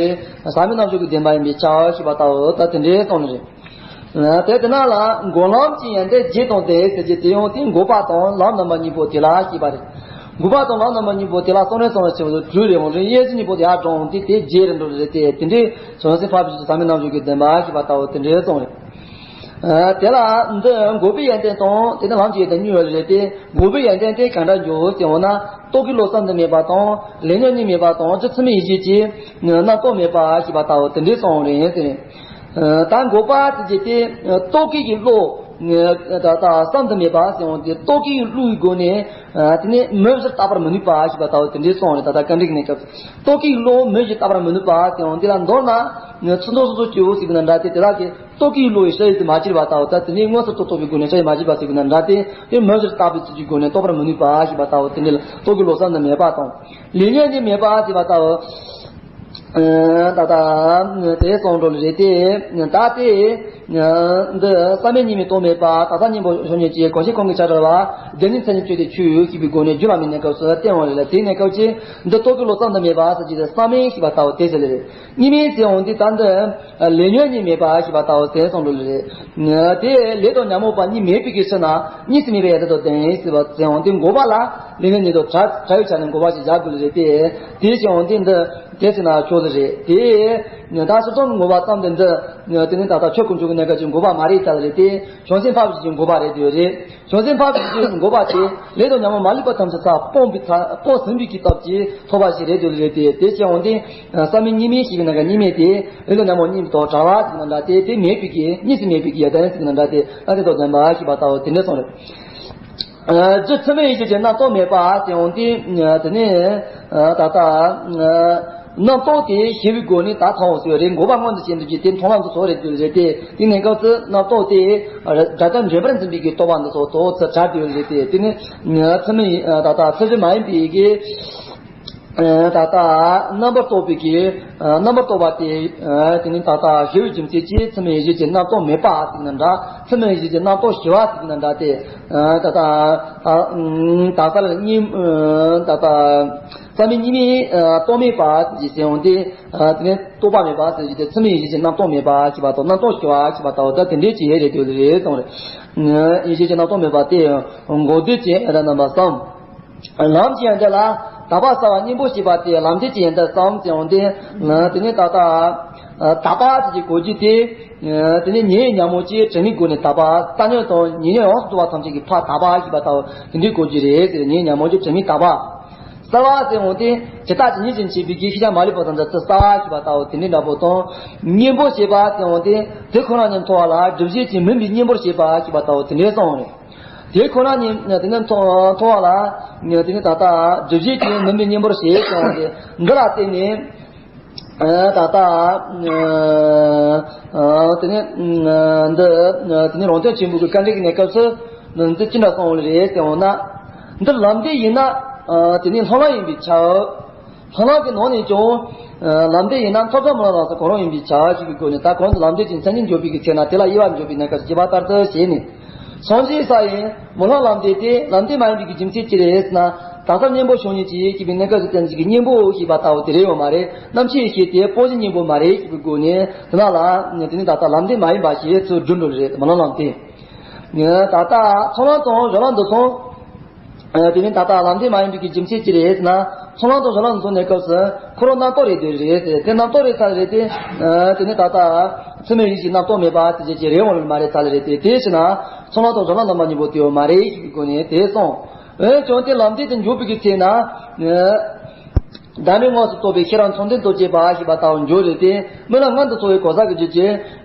ཟག་མེད་རྣལ་འབྱོར་གྱི་བདེན་པ་ཡིན་པས་ཁྱབ་ཞེས་པ་ལྟ་བུ་ད་དེ་འདྲའི་གསུངས་ནི་རེད། དེ་དེ་ན་ལ་འགོག་ལམ་གྱི་ཡོན་ཏན་རྗེས་དང་ལྡན་ཟེར་གྱི་དེ་ཡང་དེ་འགོག་པ་དང་ལམ་རྣམ་པ་གཉིས་པོ་དེ་ལ་ཞེས་པ་རེད། འགོག་པ་དང་ལམ་རྣམ་པ་གཉིས་པོ་དེ་ལ་གསུང་རེ་གསུང་རེ་བྱེད་པ་དྲུག་རེ་འོང་རེ། དབྱེ་གཞི་གཉིས་པོ་དེ་ཡར་དྲངས་འོང་དུས་དེ་རྗེས་རེད་འགྲོ་རེད་དེ། དེ་འདྲའི་བྱང་སེམས་འཕགས་པའི་རྒྱུད་ཀྱི་ཟག་མེད་རྣལ་འབྱོར་གྱི་བདེན་པ་ཞེས་པ་ལྟ་བུ་དེ་འདྲའི་གསུངས་རེད། དེ་ལ་འདི་འགོག་པའི་ཡོན་ཏན་དང་དེ་ནི་ལམ་གྱི་ཡོན་ཏན་གཉིས་ཡོད་རེད་དེ། འགོག་པའི་ཡོན་ཏན་དེ་གང་འདྲ་འཇོག་ཟེར་འོང་ན། རྟོག་གེའི་བློ་བསམ་དུ་མེད་པ་དང་། ལས་ཉོན་གཉིས་མེད་པ་དང་། རྒྱུ་ཚད་མེད་ཡིད་བྱེད་ཀྱི་རྣམ་རྟོག་མེད་པ་ཞེས་པ་ལྟ་བུ་དེ་འདྲའི་གསུངས་རེད་ཟེར། ད་འགོག་པ་དེ་ཅི་སྟེ་རྟོག་གེ་གི་བློ་ད་ལྟ་བསམ་དུ་མེད་པ་ཟེར་འོང་དེ། རྟོག་གེའི་བློའི་སྒོ་ནས་དེ་ནས་མུ་བཞིར་བརྟག་པར་མི་ནུས་པ་ཞེས་པ་ལྟ་བུ་དེ་འདྲའི་གསུངས་རེད། ད་ལྟ་བཀའ་འདྲི་གི་གནས་སྐབས་སུ་རྟོག་གེའི་བློ་མུ་བཞིར་བརྟག་པར་མི་ནུས་པ་ཟེར་འོང་དེ་ལ་མདོར་ན་ཚིག་མདོ་སོ་སོ་སྐྱེ་བོ་ཟེར་གྱི་ན་འདྲ་སྟེ། དེ་དག་གི་རྟོག་གེའི་བློ་ཡི་ཤེས་ཡུལ་དུ་མ་གྱུར་པ་ལྟ་བུ། ད་དེ་ནས་མངོན་སུམ་དུ་རྟོགས་པའི་སྒོ་ནས་ཤེས་ཡུལ་མ་གྱུར་པ་ཟེར་གྱི་ན་འདྲ་སྟེ། དེ་མུ་བཞིར་བརྟག་པའི་ཚུལ་གྱི་སྒོ་ནས་རྟོགས་པར་མི་ནུས་པ་ཞེས་པ་ལྟ་བུ་དེ་འདྲའི་རྟོག་གེའི་བློ་བསམ་དུ་མེད་པ་དང་། ལས་ཉོན་གཉིས་མེད་པ་ཞེས་པ་ལྟ་བུ། ད་ལྟ་དེ་གསུངས་འགྲོ་ལེ་རེད་དེ། ད་དེ་འདི་བསམ་མེད་གཉིས་མེད་རྟོག་མེད་པ། དག་བྱ་གཉེན་པོ་ཕྱོགས་གཉིས་ཀྱི་གང་ཞིག་གང་གིས་ཆགས་བྲལ་བ། བདེན་གཉིས་མཚན་ཉིད་སྤྱོད་དེ་ཆོས་ཞེས་པའི་སྒོ་ནས་རྒྱུད་བླ་མའི་གནས་སྐབས་སུ་བསྟན་འོང་ལེ་ལ། དེའི་གནས་སྐབས་ཀྱི་འདི་རྟོག་གེའི་བློ་བསམ་དུ་མེད་པ་ཟེར་གྱི་དེ་བསམ་མེད་ཞེས་པ་ལྟ་བུ་དེ་ཟེར་ལེ་རེད། གཉིས་མེད་ཟེར་འོང་དུས་ད་འདི་ལས་ཉོན་གཉིས་མེད་པ་ཞེས་པ་ལྟ་བུ་དེ་གསུངས་འགྲོ་ལེ་རེད། དེ་ལས་དང་ཉོན་མོངས་པ་གཉིས་མེད་པའི་གི་ཕྱིར་ན་གཉིས་སུ་མེད་པའི་ཡོན་ཏན་དང་ལྡན་ཟེར་བ་ཟེར་འོང་དུས་འགོག་པ་ལ་ལས་ཉོན་གཉིས་དང་བྲལ་བྲལ་བའི་ཆ་ནས་འགོག་པ་ཞེས་བྱ་དགོས་ལེ་རེད་དེ། དེ་ཟེར་འོང་དུས་འདི་དེ་ཟེར་ན་ཆོག་ལེ་རེད་དེ། ད་སྤྱིར་བཏང་འགོག་པ་ཙམ་དེ་འདི་དེ་ནི་ད་ལྟ་ཆོས་དཀོན་མཆོག་གི་གནས་སྐབས་ཀྱི་འགོག་པ་མ་རེད་ལྟ་ལེ་རེད་དེ། བྱང་སེམས་འཕགས་པའི་རྒྱུད་ཀྱི་འགོག་པ་རེད་དེ་རེད། བྱང་སེམས་འཕགས་པའི་རྒྱུད་ཀྱི་འགོག་པ་དེ་ལས་དང་ཉོན་མོངས་མ་ལུས་པ་ཐམས་ཅད་ཚར་སྤངས་པའི་ཚར་སྤངས་ཟིན་པའི་གི་སྟོབས་ཀྱིས་ཐོབ་པ་ཞིག་རེད་དེ་ལེ་རེད་དེ། དེ་ཟེར་འོང་དུས་བསམ་མེད་གཉིས་མེད་ཞེས་པའི་ནང་གི་གཉིས་མེད་དེ་ལས་དང་ཉོན་མོངས་གཉིས་མེད་དང་བྲལ་བ་ཟེར་གྱི་ན་འདྲ་སྟེ། དེ་མེད་པའི་གི་གཉིས་སུ་མེད་པའི་གི་ཡོན་ཏན་ཟེར་གྱི་ན་འདྲ་སྟེ། ད་དེ་དང་ལྡན་པ་ཞེས་པ་ལྟ་བུ་དེ་འདྲ་གསུངས་རེད། རྒྱུ་ཚད་མེད་ཡིད་བྱེད་ཀྱི་རྣམ་རྟོག་མེད་པ་ཟེར་འོང་དུས་དེ་ནི་ད་ལྟ་རྣམ་རྟོག་དེ་ཞི་བའི་སྒོ་ནས་ད་མཐོང་ཟེར་བ་རེད། འགོག་པ་མངོན་དུ་བྱེད་འདོད་ཀྱི་དེ་མཐོང་ལམ་དུ་སོགས་རེད་དེ་རེད་དེ། དེ་གནས་སྐབས་སུ་རྣམ་རྟོག་དེ་དགྲ་ལྟར་འདྲེས་པར་འཛིན་པའི་གི་རྟོག་པ་འདི་སོགས་དོ་ཚུར་བྲལ་དེ་རེད་དེ། དེ་ནི་ཚད་མེད་ད་ལྟ་ཚད་གཞི་མ་ཡིན་པའི་གི་ད་ལྟ་རྣམ་པར་རྟོག་པའི་གི་རྣམ་པར་རྟོག་པ་དེ་དེ་ནི་ད་ལྟ་ཞི་བའི་རྒྱུ་མཚན་གྱིས་ཚད་མེད་ཡིད་བྱེད་ཀྱི་རྣམ་རྟོག་མེད་པ་ཟེར་གྱི་ན་འདྲ། ཚད་མེད་ཡིད་བྱེད་ཀྱི་རྣམ་རྟོག་ཞི་བ་ཟེར་གྱི་ན་འདྲ་སྟེ། ད་ལྟ་ད་ས་ལ་གཉིས་ད་ལྟ་བསམ་མེད་གཉིས་མེད་རྟོག་མེད་པ་ཟེར་གྱི་ཟེར་འོང་དུས། དེ་ནས་རྟོག་པ་མེད་པ་ཟེར་གྱི་དེ་ཚད་མེད་ཡིད་བྱེད་ཀྱི་རྣམ་རྟོག་མེད་པ་ཞེས་པ་དང་། རྣམ་རྟོག་ཞི་བ་ཞེས་པ་ལྟ་བུ་ད་དེ་འདྲའི་ཅིག་ཡོད་རེད་དེ་ལེ་རེད་གསུངས་རེད། ཡིད་བྱེད་ཀྱི་རྣམ་རྟོག་མེད་པ་སྟེ། འགོག་འདོད་ཀྱི་ཡོན་ཏན་རྣམ་པ་གསུམ། ལམ་གྱི་ཡོན་ཏན་ལ་ དག་པ་གསལ་བ་གཉེན་པོ་ཞེས་པ་སྟེ་ལམ་འབྲས་ཀྱི་ཡོན་ཏན་གསུམ་ཟེར་འོང་སྟེ། དེ་ནས་ད་ལྟ་དག་པ་ཟེར་གྱི་གོ་རྒྱུ་དེ། དེ་ནས་ཉེ་ཉོན་མོངས་ཀྱི་དྲི་མའི་སྒོ་ནས་དག་པ། རྟག་ཉོན་དང་ཉེ་ཉོན་ཡོངས་སུ་གྲོལ་བ་ཐམས་ཅད་ཀྱི་ཕར་དག་པ་ཞེས་པ་ལྟ་བུ་དེ་འདྲའི་གོ་རྒྱུ་རེད་ཟེར། ཉེ་ཉོན་མོངས་ཀྱི་དྲི་མའི་དག་པ། གསལ་བ་ཟེར་འོང་སྟེ་ཇི་ལྟ་ཇི་སྙེད་ཅན་བྱས་པའི་གི་ཤེས་བྱ་མ་ལུས་པ་ཙམ་དུ་གསལ་བ་ཞེས་པ་ལྟ་བུ་དེ་འདྲའི་འདྲ་པོ་དང་། གཉེན་པོ་ཞེས་པ་ཟེར་འོང་སྟེ་དེ་ཁོ་ན་ཉིད་མཐོང་བ་ལ་སྒྲིབ་བྱེད་ཀྱིས་མུན་པའི་གཉེན་པོར་བྱེད་པ་ཞེས་པ་ལྟ་བུ་དེ་འདྲའི་གསུངས་རེད། དེ་ཁོ་ན་ཉིད་དེ་ནི་མཐོང་མཐོང་བ་ལ་དེ་ནི་ད་ལྟ་སྒྲིབ་བྱེད་ཀྱིས་མུན་པའི་གཉེན་པོར་བྱེད་ཀྱང་སྟེ་འདི་ལ་བརྟེན་ནས་ད་ལྟ་དེ་ནི་འདི་དེ་ནི་རང་དོན་ཆེན་པོའི་གི་དཀའ་འགྲེལ་གྱི་གནས་སྐབས་སུ་འདི་ཅི་འདྲ་གསུངས་པ་རེད་ཟེར་འོང་ན། འདི་ལམ་འབྲས་ཡིན་ན་དེ་ནི་ལྷག་ལམ་ཡིན་པས་ཁྱབ། ལྷག་ལམ་གྱི་ནང་ནས་ཀྱང་། ལམ་འབྲས་ཡིན་ན་ཐོབ་བྱ་སྨོན་ལམ་རང་སར་གང་རུང་ཡིན་པས་ཁྱབ་ཞེས་པའི་སྒོ་ནས། ད་གོང་དུ་ལམ་འབྲས་ཀྱི་མཚན་ཉིད་འཇོག་པའི་གི་ཚེ་ན་དེ་ལ་དབྱེ་བ་འཇོག་པའི་གནས་སྐབས་སུ་ཅི་པ་ལྟར་དུ་བྱས་ནས། སངས་རྒྱས་ས་ཡིན་སྨོན་ལམ་ལམ་འབྲས་དེ་ལམ་འབྲས་མ་ཡིན་པའི་གི་རྒྱུ་མཚན་ཅི་རེད་ཟེར་ན། དག་ས་གཉེན་པོ་བྱུང་ནས་ཅི་ཞེས་པའི་གནས་སྐབས་སུ་བསྟན་ཅིག་གི་གཉེན་པོ་ཞེས་པ་ལྟ་བུ་དེ་རེད་ཡོད་མ་རེད། རྣམ་ཤེས་ཤེས་ཏེ་སྤོང་བྱའི་གཉེན་པོ་མ་རེད་ཞེས་པའི་སྒོ་ནས་དེ་ན་ལ་དེ་ནི་ད་ལྟ་ལམ་འབྲས་མ་ཡིན་པ་ཞེས་ཚུར་སྒྲུབ་འགྲོ་ལེ་རེད། སྨོན་ལམ་ལམ་འབྲས། ད་ལྟ་ཚོགས་ལམ་དང་སྦྱོར་ལམ་འདི་ཚོ། དེ་ནི་ད་ལྟ་ལམ་འབྲས་མ་ཡིན་པའི་གི་རྒྱུ་མཚན་ཅི་རེད་ཟེར་ན། ཚོགས་ལམ་དང་སྦྱོར་ལམ་འདི་ཚོ་གནས་སྐབས་སུ་ཁོ་རང་རྣམ་རྟོག་རེད་དེ་རེད་དེ། དེ་རྣམ་རྟོག་རེད་ཚར་རེད་དེ། དེ་ནི་ད་ལྟ་ཚད་མའི་རིགས་ཀྱི་རྣམ་རྟོག་མེད་པ་དེ་ཅི་ཅི་རེད་འོང་ལ་མ་རེད་ཚར་ལེ་རེད་དེ། དེ་ཕྱིར་ན་ཚོགས་ལམ་དང་སྦྱོར་ལམ་རྣམ་པ་གཉིས་པོ་དེ་ཡོད་མ་རེད་ཞེས་པའི་སྒོ་ནས་དེ་གསུངས། འོན་ཀྱང་དེ་ལམ་འབྲས་དེ་འཇོག་པའི་གི་ཚེ་ན། བདག་མེད་དངོས་སུ་རྟོགས་པའི་ཤེས་རབ་མཚོན་དོན་དུ་བྱེད་པ་ཞེས་པ་ལྟ་བུ་འཇོག་རེད་དེ། སྨོན་ལམ་སྔོན་དུ་སོང་བའི་གོ་ས་གི་རྒྱུད་ཀྱི།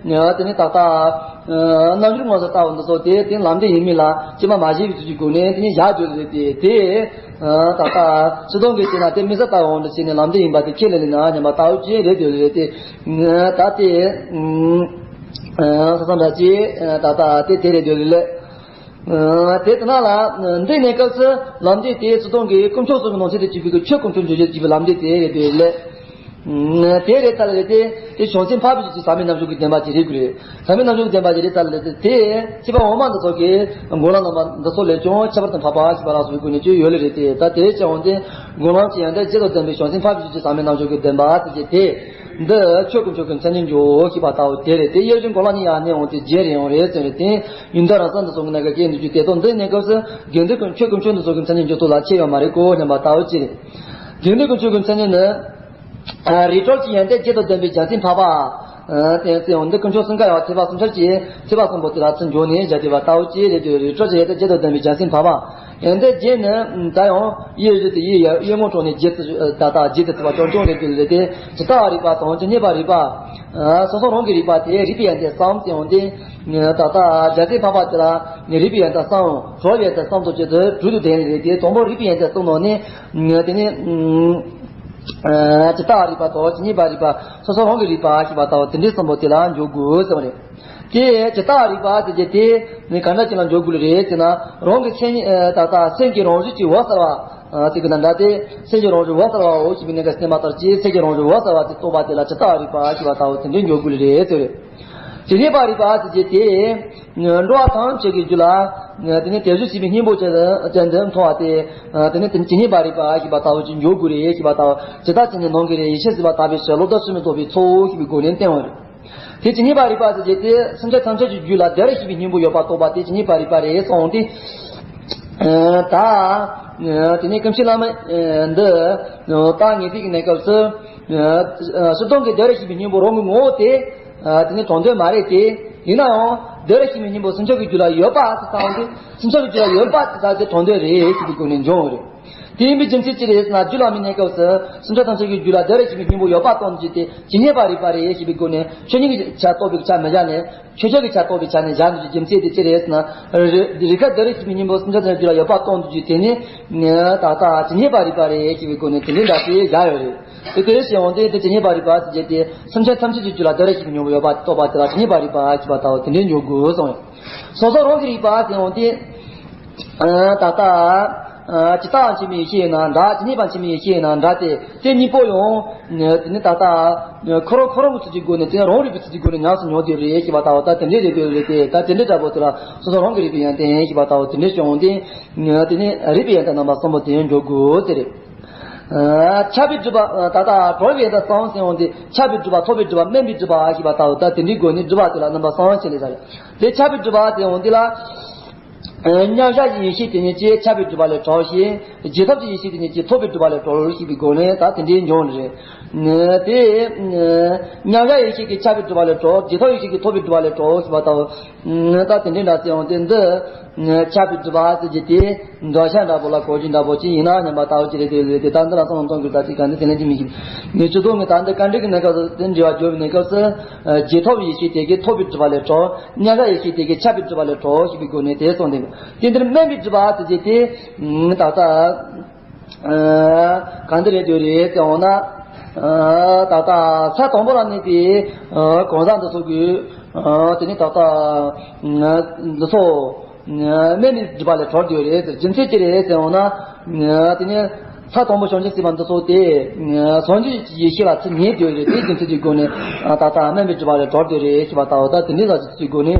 དེ་ནི་ད་ལྟ། རྣལ་འབྱོར་དངོས་སུ་ལྟ་བུ་འདི་ཚོ་དེ་དེ་ལམ་འབྲས་ཡིན་མིན་ལ་དཔྱད་པ་མ་བྱས་པའི་ཚུལ་གྱི་སྒོ་ནས་དེ་ནི་བཞག་འཇོག་རེད་དེ། དེ་ད་ལྟ་སྤྱིར་བཏང་གི་བྱས་ན་དེ་དམིགས་བསལ་ལྟ་བུ་འདི་བྱས་ནས་ལམ་འབྲས་ཡིན་པ་དེ་ཁས་ལེན་ལེན་ན་སྙམ་པ་ལྟ་བུ་ཅི་རེད་དེ་རེད་དེ། ད་དེ། ས་མཚམས་འདྲ་ཅི། ད་ལྟ་དེ་དེ་རེད་དེ་རེད། དེ་ལྟ་ན་ལ། འདི་གནས་སྐབས་སུ་ལམ་འབྲས་དེ་སྤྱིར་བཏང་གི་དཀོན་མཆོག་གསུམ་གྱི་ནང་གསེས་དུ་གྱུར་པའི་ཆོས་དཀོན་མཆོག་འཇོག་བྱེད་ཀྱི་ལམ་འབྲས་དེ་རེད་དེ་ལས། དེ་རེད་ཚར་ལས་དེ་དེ་བྱང་སེམས་འཕགས་པའི་ཆོས་ཀྱི་ཟབ་མོའི་རྣལ་འབྱོར་གྱི་བདེན་པ་ཅིག་རེད་དགོས་རེད། ཟབ་མོའི་རྣལ་འབྱོར་གྱི་བདེན་པ་ཅིག་རེད་ཚར་ལས་དེ་དེ་ཐེག་པ་འོག་མ་འདི་ཚོ་གི་སྒོམ་ལམ་རྣམ་པ་འདི་ཚོ་ལས་ཀྱང་ཁྱད་པར་དུ་འཕགས་པ་ཞེས་པ་ལ་སོགས་པའི་སྒོ་ནས་ཅིག་ཡོད་ལེ་རེད་དེ། ད་དེ་བྱས་འོང་དེ་སྒོམ་ལམ་གྱི་ཡོན་ཏན་བརྒྱད་དང་ལྡན་པའི་བྱང་སེམས་འཕགས་པའི་ཆོས་ཀྱི་ཟབ་མོའི་རྣལ་འབྱོར་གྱི་བདེན་པ་ཟེར་གྱི་དེ། འདི་ཆོས་དཀོན་མཆོག་གི་མཚན་ཉིད་འཇོག་ཞེས་པ་ལྟ་བུ་དེ་རེད་དེ། དབྱེ་བཞིན་སྒོམ་ལམ་གཉིས་ཡང་གནས་འོང་དེ་རྗེས་རེད་ཡོང་རེད་ཟེར་རེད་དེ། ཡོན་ཏན་རང་གསལ་འདི་སོགས་ཀྱི་གནས་སྐབས་སྐྱེ་འདུག་རྒྱུ་དེ་དང་འདི་གནས་སྐབས་སུ་དགེ་འདུན་ཀུན་ཆོས་དཀོན་མཆོག་འདི་སོགས་ཀྱི་མཚན་ཉིད་འཇོག་ཐུབ་ལ་ཁྱད་ཡོད་མ་རེད་གོ་སྙམ་པ་ལྟ་བུ་ཅི་རེད། དགེ་འདུན་ཀུན་ཆོས་ཀྱི་མཚན་ཉིད་ནི། རིགས་གྲོལ་གྱི་ཡོན་ཏན་བརྒྱད་དང་ལྡན་པའི་བྱང་སེམས་འཕགས་པ། དེ་ཚེ་འོང་འདི་དཀོན་མཆོག་གསུམ་ཀ་ཡང་ཐེག་པ་གསུམ་ཆར་གྱི་ཐེག་པ་གསུམ་པོ་དེ་ལ་ཚུར་འཇོག་ནས་བཞག་དེ་བ་ལྟ་བུ་ཅི་རེད་དེ། རིགས་གྲོལ་གྱི་ཡོན་ཏན་བརྒྱད་དང་ལྡན་པའི་བྱང་སེམས་འཕགས་པ། ཡོན་ཏན་བརྒྱད་ནི་ད་ཡང་དབྱེ་བཞི་དེ་དབྱེ་ཡ་དབྱེ་ངོ་སྤྲོད་ནས་བརྒྱད་དུ་ད་ལྟ་བརྒྱད་དུ་ཐེག་པ་རྐྱང་རྐྱང་རེད་དེ་ལས་དེ་ཇི་ལྟ་བ་རིག་པ་དང་ཇི་སྙེད་པ་རིག་པ། སོ་སོ་རང་གི་རིག་པ་དེ་རིག་པའི་ཡོན་ཏན་གསུམ་ཟེར་འོང་དེ། ད་ལྟ་བྱང་སེམས་འཕགས་པ་དེ་ལ་རིག་པའི་ཡོན་ཏན་གསུམ་གྲོལ་བའི་ཡོན་ཏན་གསུམ་དང་བཅས་ཏེ་དྲུག་ཏུ་ལྡན་རེད་དེ། དང་པོ་རིག་པའི་ཡོན་ཏན་གསུམ་ནང་ནས་དེ་ནས། ཇི་ལྟ་བ་རིག་པ་དང་ཇི་སྙེད་པ་རིག་པ། སོ་སོ་རང་གི་རིག་པ་ཞེས་པ་ལྟ་བུ་དེ་འདྲའི་གསུམ་པོ་དེ་ལ་འཇོག་དགོས་ཟེར་བ་རེད། དེ་ཇི་ལྟ་བ་རིག་པ་ཟེར་རྒྱུ་དེ་ནི་གང་འདྲ་ཅིག་ལ་འཇོག་དགོས་ལེ་རེད་ཟེར་ན། རང་གི་སེམས་ད་ལྟ་སེམས་ཀྱི་རང་བཞིན་གྱི་འོད་གསལ་བ་ཟེར་གྱི་ན་འདྲ་སྟེ། སེམས་ཀྱི་རང་བཞིན་འོད་གསལ་བའོ་ཞེས་པའི་གནས་སྐབས་སུ་བསྟན་པ་ལྟར་གྱི་སེམས་ཀྱི་རང་བཞིན་འོད་གསལ་བ་དེ་རྟོགས་པ་དེ་ལ་ཇི་ལྟ་བ་རིག་པ་ཞེས་པ་ལྟ་བུ་དེ་འདྲའི་འཇོག་དགོས་ལེ་རེད་ཟེར་བ་རེད། ཇི་སྙེད་པ་རིག་པ་ཟེར་རྒྱུ་དེ། འགྲོ་བ་ཐམས་ཅད་ཀྱི་རྒྱུད་ལ། དེ་ནས་དེ་བཞིན་གཤེགས་པའི་སྙིང་པོ་ཅན་དུ་ཅན་དུ་མཐོང་བ་སྟེ། དེ་ནས་དེ་ཇི་སྙེད་པ་རིག་པ་ཞེས་པ་ལྟ་བུ་ཅིག་འཇོག་དགོས་རེད་ཞེས་པ་ལྟ་བུ། ཇི་ལྟར་བྱས་ནས་ནང་གི་རེད། ཡེ་ཤེས་སྲིད་པ་དག་པའི་ཕྱིར། བློ་ལྡོག་ཕྱིར་མི་ལྡོག་པའི་ཚུལ་ཞེས་པའི་སྒོ་ནས་བསྟན་པ་རེད། དེ་ཇི་སྙེད་པ་རིག་པ་ཟེར་རྒྱུ་དེ་སེམས་ཅན་ཐམས་ཅད་ཀྱི་རྒྱུད་ལ་བདེ་བར་གཤེགས་པའི་སྙིང་པོ་ཡོད་པ་རྟོགས་པ་དེ་ཇི་སྙེད་པ་རིག་པ་རེད་གསུངས་ཏེ། ད། དེ་ནས་ཀུན་མཁྱེན་བླ་མ་འདི་ད་ངེས་པའི་གནས་སྐབས་སུ། སྤྱིར་བཏང་གི་བདེ་བར་གཤེགས་པའི་སྙིང་པོ་རང་གི་ངོ་བོ་དེ། དེ་ནི་དོན་དོན་མ་རེད་དེ། ཡིན་ན་ཡང་བདེ་བར་གཤེགས་པའི་སྙིང་པོ་སེམས་ཅན་གྱི་རྒྱུད་ལ་ཡོད་པ་ཟེར་ཙམ་དེ། སེམས་ཅན་གྱི་རྒྱུད་ལ་ཡོད་པ་ཟེར་ཙམ་དེ་དོན་དོན་རེད་ཞེས་པའི་སྒོ་ནས་འཇོག་རེད། དེ་ཡིན་པའི་རྒྱུ་མཚན་ཅི་རེད་ཟེར་ན། རྒྱུད་བླ་མའི་གནས་སྐབས་སུ་སེམས་ཅན་ཐམས་ཅད་ཀྱི་རྒྱུད་ལ་བདེ་བར་གཤེགས་པའི་སྙིང་པོ་ཡོད་པ་སྟོན་རྒྱུ་དེ་ཇི་སྙེད་པ་རིག་པ་རེད་ཞེས་པའི་སྒོ་ནས་ཆོས་ཉིད་ཀྱི་ཆ་རྟོགས་པའི་ཆ་མི་བཞག་ནས། ཆོས་ཅན་གྱི་ཆ་རྟོགས་པའི་ཆ་ནས་བཞག་འདུག་རྒྱུ་མཚན་དེ་ཅི་རེད་ཟེར་ན། རི་རི་ཁ་བདེ་བར་གཤེགས་པའི་སྙིང་པོ་སེམས་ཅན་ཐམས་ཅད་ཀྱི་རྒྱུད་ལ་ཡོད་པ་སྟོན་འདུག་རྒྱུ་དེ་ནི། ད་ལྟ་ཇི་སྙེད་པ་རིག་པ་རེད་ཞེས་པའི་སྒོ་ནས་དེ་འདྲའི་འདྲ་ཞིག་བཞག་ཡོད་རེད། དེ་དེ་ཞེས་འོང་དུས་དེ་ཇི་སྙེད་པ་རིག་པ་ཟེར་རྒྱུ་དེ་སེམས་ཅན་ཐམས་ཅད་ཀྱི་རྒྱུད་ལ་བདེ་བར་གཤེགས་པའི་སྙིང་པོ་ཡོད་པ་རྟོགས་པ་དེ་ལ་ཇི་སྙེད་པ་རིག་པ་ཞེས་པ་ལྟ་བུ་དེ་འདྲའི་འཇོག་དགོས་གསུངས་ཡོད། སོ་སོ་རང་གི་རིག་པ་ཟེར་འོང་དུས། ད་ལྟ། ཇི་ལྟ་བ་འཆི་མེད་ཡེ་ཤེས་ཡིན་ན་འདྲ། ཇི་སྙེད་པ་འཆི་མེད་ཡེ་ཤེས་ཡིན་ན་འདྲ་སྟེ། དེ་གཉིས་པོ་ཡང་། དེ་ནི་ད་ལྟ། ཁོ་རང་ཁོ་རང་གི་ཚུལ་གྱི་སྒོ་ནས་དེ་རང་རིག་པའི་ཚུལ་གྱི་སྒོ་ནས་ཉམས་སུ་མྱོང་དེ་རེད་ཞེས་པ་ལྟ་བུ། ད་དེ་འདྲའི་རེད་དེ་རེད་དེ། ད་དེ་འདྲའི་འདྲ་པོ་དེ་ལ་སོ་སོ་རང་གི་རིག་པའི་ཡོན་ཏན་ཞེས་པ་ལྟ་བུ་དེ་འདྲའི་བྱུང་སྟེ། དེ་ནི་རིག་པའི་ཡོན་ཏན་རྣམ་པ་གསུམ་པོ་དེ་འཇོག་དགོས་དེ་རེད། ཁྱབ་པའི་སྒྲིབ་པ། ད་ལྟ་གྲོལ་བའི་ཡོན་ཏན་གསུམ་ཟེར་འོང་དུས་ཁྱབ་པའི་སྒྲིབ་པ། ཐོབ་པའི་སྒྲིབ་པ། དམན་པའི་སྒྲིབ་པ་ཞེས་པ་ལྟ་བུ། ད་དེ་འདྲའི་སྒོ་ནས་སྒྲིབ་པ་དེ་ལ་རྣམ་པ་གསུམ་ཕྱེ་ལེ་ས་རེད། དེ་ཁྱབ་པའི་སྒྲིབ་པ་ཟེར་འོང་དུས་ལ། མཉམ་གཞག་གི་ཡེ་ཤེས་དེ་ཉིད་ཀྱིས་ཁྱབ་པའི་སྒྲིབ་པ་ལས་གྲོལ་ཞིང་། རྗེས་ཐོབ་ཀྱི་ཡེ་ཤེས་དེ་ཉིད་ཀྱིས་ཐོབ་པའི་སྒྲིབ་པ་ལས་གྲོལ་ཞེས་པའི་སྒོ་ནས་ད་དེ་འདྲའི་འབྱུང་བ་རེད། དེ་མཉམ་གཞག་ཡེ་ཤེས་ཀྱིས་ཁྱབ་པའི་སྒྲིབ་པ་ལས་གྲོལ། རྗེས་ཐོབ་ཡེ་ཤེས་ཀྱིས་ཐོབ་པའི་སྒྲིབ་པ་ལས་གྲོལ་ཞེས་པ་ལྟ་བུ། ད་དེ་འདྲའི་འདྲ་ཟེར་ཡང་དེ་འདི་ཁྱབ་པའི་སྒྲིབ་པ་ཟེར་གྱི་དེ་འདོད་ཆགས་འདྲ་པོ་ལ་གོ་རྒྱུ་འདྲ་པོ་ཅི་ཡིན་ན་སྙམ་པ་ལྟ་བུ་ཅི་རེད། དེ་ལས་དེ་ད་འདི་ལ་བསམ་བློ་གཏོང་དགོས། ད་ཅི་ག་འདི་དེ་ལན་ཅི་མི་ཤེས། ངས་སྤྱི་ཚོགས་ངས་ད་འདི་བཀའ་འདྲི་གི་གནས་སྐབས་སུ་དེ་འདྲི་བ་བརྗོད་པའི་གནས་སྐབས་སུ། རྗེས་ཐོབ་ཡེ་ཤེས་དེ་གིས་ཐོབ་པའི་སྒྲིབ་པ་ལས་གྲོལ། མཉམ་གཞག་ཡེ་ཤེས་དེ་གིས་ཁྱབ་པའི་སྒྲིབ་པ་ལས་གྲོལ་ཞེས་པའི་སྒོ་ནས་དེ་གསུངས་ཏེ། དེ་འདིར་དམན་པའི་སྒྲིབ་པ་ཟེར་གྱི་དེ། ད་ལྟ་གང་འདི་རེད་འདོད་རེད་ཟེར་འོང་ན། ད་ལྟ་ས་དང་པོ་ལ་གནས་པའི་གང་ཟག་འདི་ཚོ་གིས་དེ་ནི་ད་ལྟ་འདི་ཚོ་དམན་པའི་སྒྲིབ་པ་ལས་གྲོལ་འདོད་རེད་ཟེར། རྒྱུ་མཚན་ཅི་རེད་ཟེར་འོང་ན། དེ་ནི་ས་དང་པོ་བྱང་ཆུབ་སེམས་དཔའ་འདི་ཚོ་དེ་སངས་རྒྱས་ཀྱི་ཡེ་ཤེས་ལ་ཚུར་ཉེ་འདོད་རེད། དེའི་རྒྱུ་མཚན་གྱི་སྒོ་ནས་ད་ལྟ་དམན་པའི་སྒྲིབ་པ་ལས་གྲོལ་འདོད་རེད་ཞེས་པ་ལྟ་བུ། ད་དེ་འདྲའི་ས་ཅིག་གི་སྒོ་ནས།